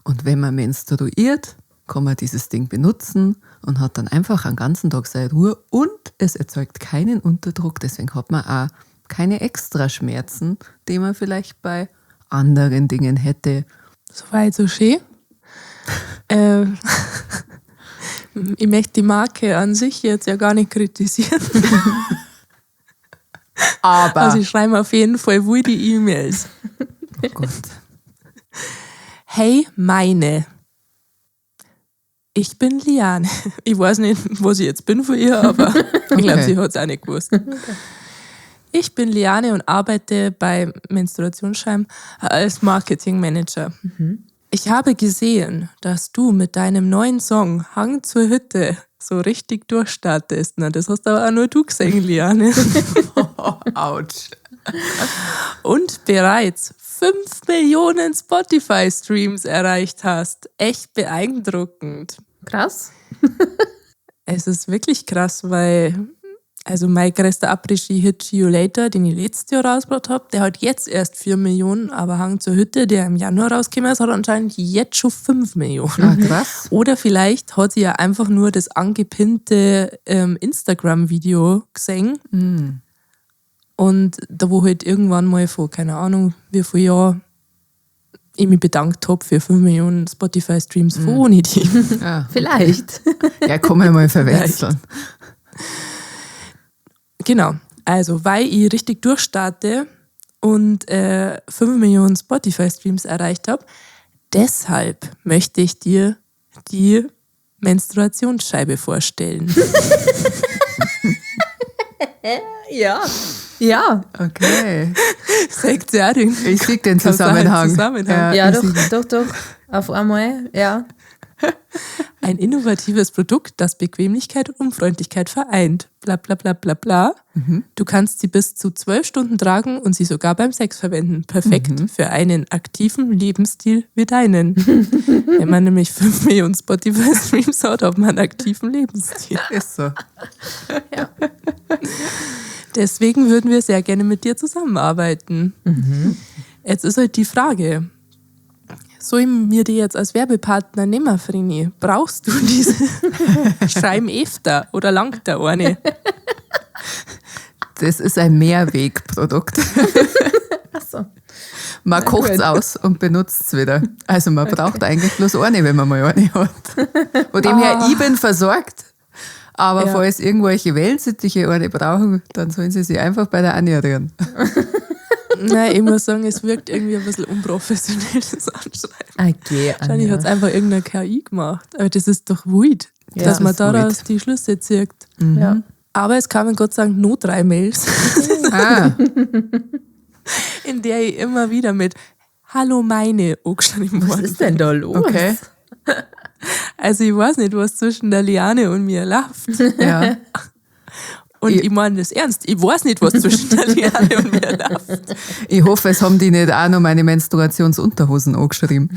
Und wenn man menstruiert, kann man dieses Ding benutzen und hat dann einfach einen ganzen Tag seine Ruhe. Und es erzeugt keinen Unterdruck. Deswegen hat man auch keine Extraschmerzen, die man vielleicht bei anderen Dingen hätte. Soweit, so schön. Ich möchte die Marke an sich jetzt ja gar nicht kritisieren. Aber, Also ich schreibe auf jeden Fall wohl die E-Mails. oh Gott. Hey meine. Ich bin Liane. Ich weiß nicht, was ich jetzt bin von ihr, aber ich glaube, Okay. sie hat es auch nicht gewusst. Ich bin Liane und arbeite bei Menstruationsscheim als Marketingmanager. Ich habe gesehen, dass du mit deinem neuen Song Hang zur Hütte so richtig durchstartest. Na, das hast aber auch nur du gesehen, Liane. Autsch. Und bereits 5 Millionen Spotify-Streams erreicht hast. Echt beeindruckend. Krass. Es ist wirklich krass, weil also mein größter Après-Ski-Hit See You Later, den ich letztes Jahr rausgebracht habe, der hat jetzt erst 4 Millionen, aber Hang zur Hütte, der im Januar rausgekommen ist, hat anscheinend jetzt schon 5 Millionen. Ah, krass. Oder vielleicht hat sie ja einfach nur das angepinnte Instagram-Video gesehen. Und da wo halt irgendwann mal vor, keine Ahnung, wie viel Jahr ich mich bedankt habe für 5 Millionen Spotify-Streams von ohne die. Ja. Vielleicht. Ja, kann man mal verwechseln. Genau. Also, weil ich richtig durchstarte und 5 Millionen Spotify-Streams erreicht habe, Deshalb möchte ich dir die Menstruationsscheibe vorstellen. Ja. Ja. Okay. Sagt sie auch den Ich sehe den kausalen Zusammenhang. Zusammenhang. Ja, ich doch, seh- doch, doch. Auf einmal, ja. Ein innovatives Produkt, das Bequemlichkeit und Unfreundlichkeit vereint. Bla bla bla bla bla. Du kannst sie bis zu 12 Stunden tragen und sie sogar beim Sex verwenden. Perfekt für einen aktiven Lebensstil wie deinen. Wenn man nämlich 5 Millionen Spotify-Streams hat, hat man einen aktiven Lebensstil. Ist so. Deswegen würden wir sehr gerne mit dir zusammenarbeiten. Jetzt ist halt die Frage, soll ich mir die jetzt als Werbepartner nehmen, Frini? Brauchst du diese Schreim öfter oder langt da eine? Das ist ein Mehrwegprodukt. Ach so. Man kocht es aus und benutzt es wieder. Also man braucht eigentlich bloß eine, wenn man mal eine hat. Von dem her, ich bin versorgt. Aber Ja. falls irgendwelche Wellensittiche eine brauchen, dann sollen sie sich einfach bei der Anja rühren. Nein, ich muss sagen, es wirkt irgendwie ein bisschen unprofessionell, das Anschreiben. Okay, Wahrscheinlich Anja. hat es einfach irgendeine KI gemacht. Aber das ist doch wild, Ja. dass man Das ist wild. daraus die Schlüsse zieht. Ja. Aber es kamen Gott sei Dank nur 3 Mails, Ah, in der ich immer wieder mit Hallo meine angeschrieben Was worden ist denn da los? okay. Also ich weiß nicht, was zwischen der Liane und mir läuft. Ja. Und Ich- ich meine das ernst. Ich weiß nicht, was zwischen der Liane und mir läuft. Ich hoffe, es haben die nicht auch noch meine Menstruationsunterhosen angeschrieben.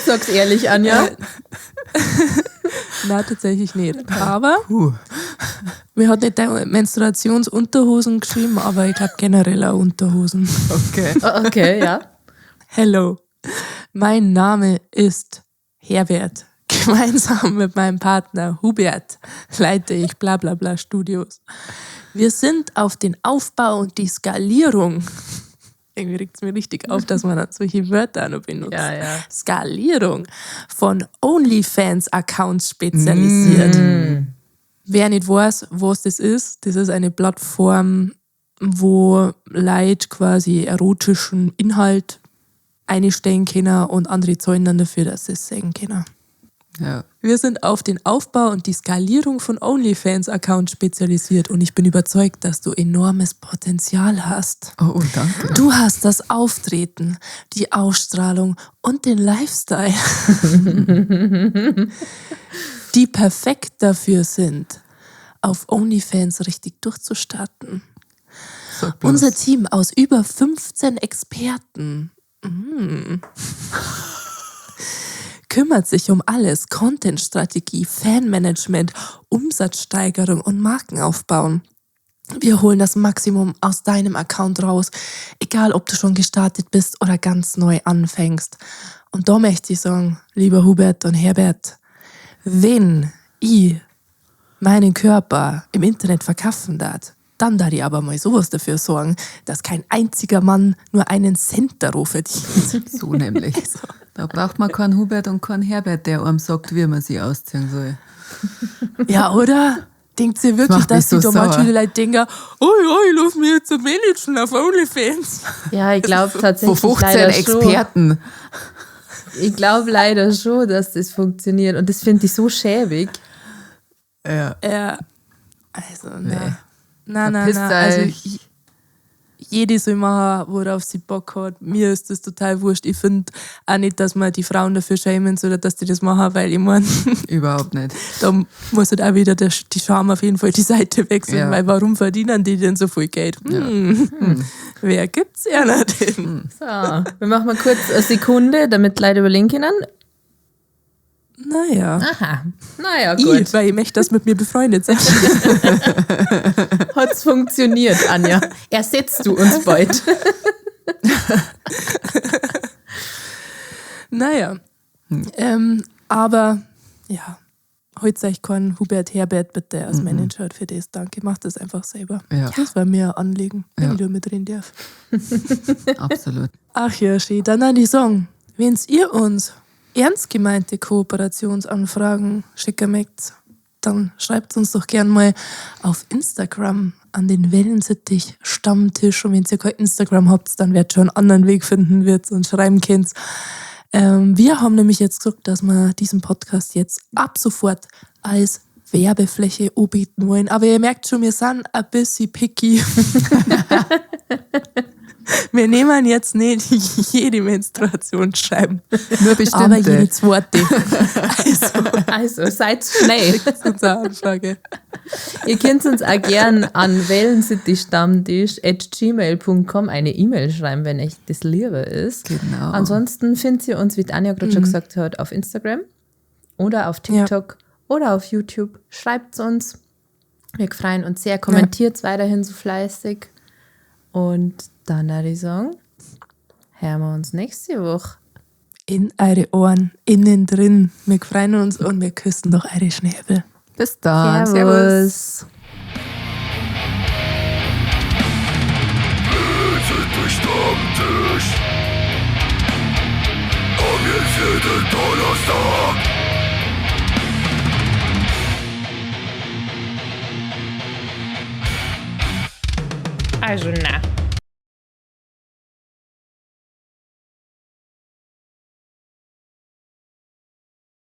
Sag's ehrlich, Anja. Nein, tatsächlich nicht. Aber Puh. mir hat nicht der Menstruationsunterhosen geschrieben, aber ich glaube generell auch Unterhosen. Okay. Okay, ja. Hello, mein Name ist Herbert. Gemeinsam mit meinem Partner Hubert leite ich bla bla bla Studios. Wir sind auf den Aufbau und die Skalierung. Irgendwie regt es mir richtig auf, dass man dann solche Wörter noch benutzt. Ja, ja. Skalierung von OnlyFans-Accounts spezialisiert. Wer nicht weiß, was das ist, das ist eine Plattform, wo Leute quasi erotischen Inhalt einstellen können und andere zahlen dann dafür, dass sie es sehen können. Ja. Wir sind auf den Aufbau und die Skalierung von OnlyFans-Accounts spezialisiert und ich bin überzeugt, dass du enormes Potenzial hast. Oh, oh, danke. Du hast das Auftreten, die Ausstrahlung und den Lifestyle, die perfekt dafür sind, auf OnlyFans richtig durchzustarten. Sag bloß. Unser Team aus über 15 Experten kümmert sich um alles: Content-Strategie, Fanmanagement, Umsatzsteigerung und Markenaufbau. Wir holen das Maximum aus deinem Account raus, egal ob du schon gestartet bist oder ganz neu anfängst. Und da möchte ich sagen, lieber Hubert und Herbert, wenn ich meinen Körper im Internet verkaufen darf, dann darf ich aber mal sowas dafür sorgen, dass kein einziger Mann nur einen Cent darauf verdient. So nämlich. Da braucht man keinen Hubert und keinen Herbert, der einem sagt, wie man sie ausziehen soll. Ja, oder? Denkt sie wirklich, macht mich dass so die da sauer. manche Leute denken, oh ja, ich lasse mich jetzt managen auf OnlyFans. Ja, ich glaube Von tatsächlich 15 leider schon. Experten. Ich glaube leider schon, dass das funktioniert. Und das finde ich so schäbig. Ja. Ja, also, Nee. na. Na, na, Verpisst na. Also, euch. jede soll machen, worauf sie Bock hat. Mir ist das total wurscht. Ich finde auch nicht, dass man die Frauen dafür schämen soll, dass die das machen, weil ich meine, Überhaupt nicht. da muss halt auch wieder die Scham auf jeden Fall die Seite wechseln, Ja. weil warum verdienen die denn so viel Geld? Hm. Wer gibt's ja denn? So, wir machen mal kurz eine Sekunde, damit die Leute überlegen können. Naja. Aha. Naja, gut. Ich, weil ich möchte, dass mit mir befreundet sein. Hat's funktioniert, Anja. Ersetzt du uns bald. Naja. Aber ja, heute euch keinen Hubert Herbert bitte als Manager für das. Danke, macht das einfach selber. Ja. Das war mir ein Anliegen, wenn Ja. ich da mitreden darf. Absolut. Ach ja, schön. Dann an die Song. Wenn's ihr uns ernst gemeinte Kooperationsanfragen schicken mögt, dann schreibt uns doch gern mal auf Instagram an den Wellensittich Stammtisch. Und wenn ihr kein Instagram habt, dann werdet ihr schon einen anderen Weg finden, wird und schreiben könnt. Wir haben nämlich jetzt gesagt, dass wir diesen Podcast jetzt ab sofort als Werbefläche anbieten wollen. Aber ihr merkt schon, wir sind ein bisschen picky. Wir nehmen jetzt nicht jede Menstruationsscheibe, Nur bestimmte. aber jede zweite. Also, Also seid schnell. das ist unsere Anfrage. Ihr könnt uns auch gern an wellensittichstammtisch@gmail.com eine E-Mail schreiben, wenn euch das lieber ist. Genau. Ansonsten findet ihr uns, wie Tanja gerade schon gesagt hat, auf Instagram oder auf TikTok oder auf YouTube. Schreibt uns. Wir freuen uns sehr. Kommentiert weiterhin so fleißig. Und dann würde ich sagen, hören wir uns nächste Woche. In eure Ohren, innen drin. Wir freuen uns und wir küssen doch eure Schnäbel. Bis dann. Servus. Stammtisch. Komm jetzt jeden Donnerstag. Also na.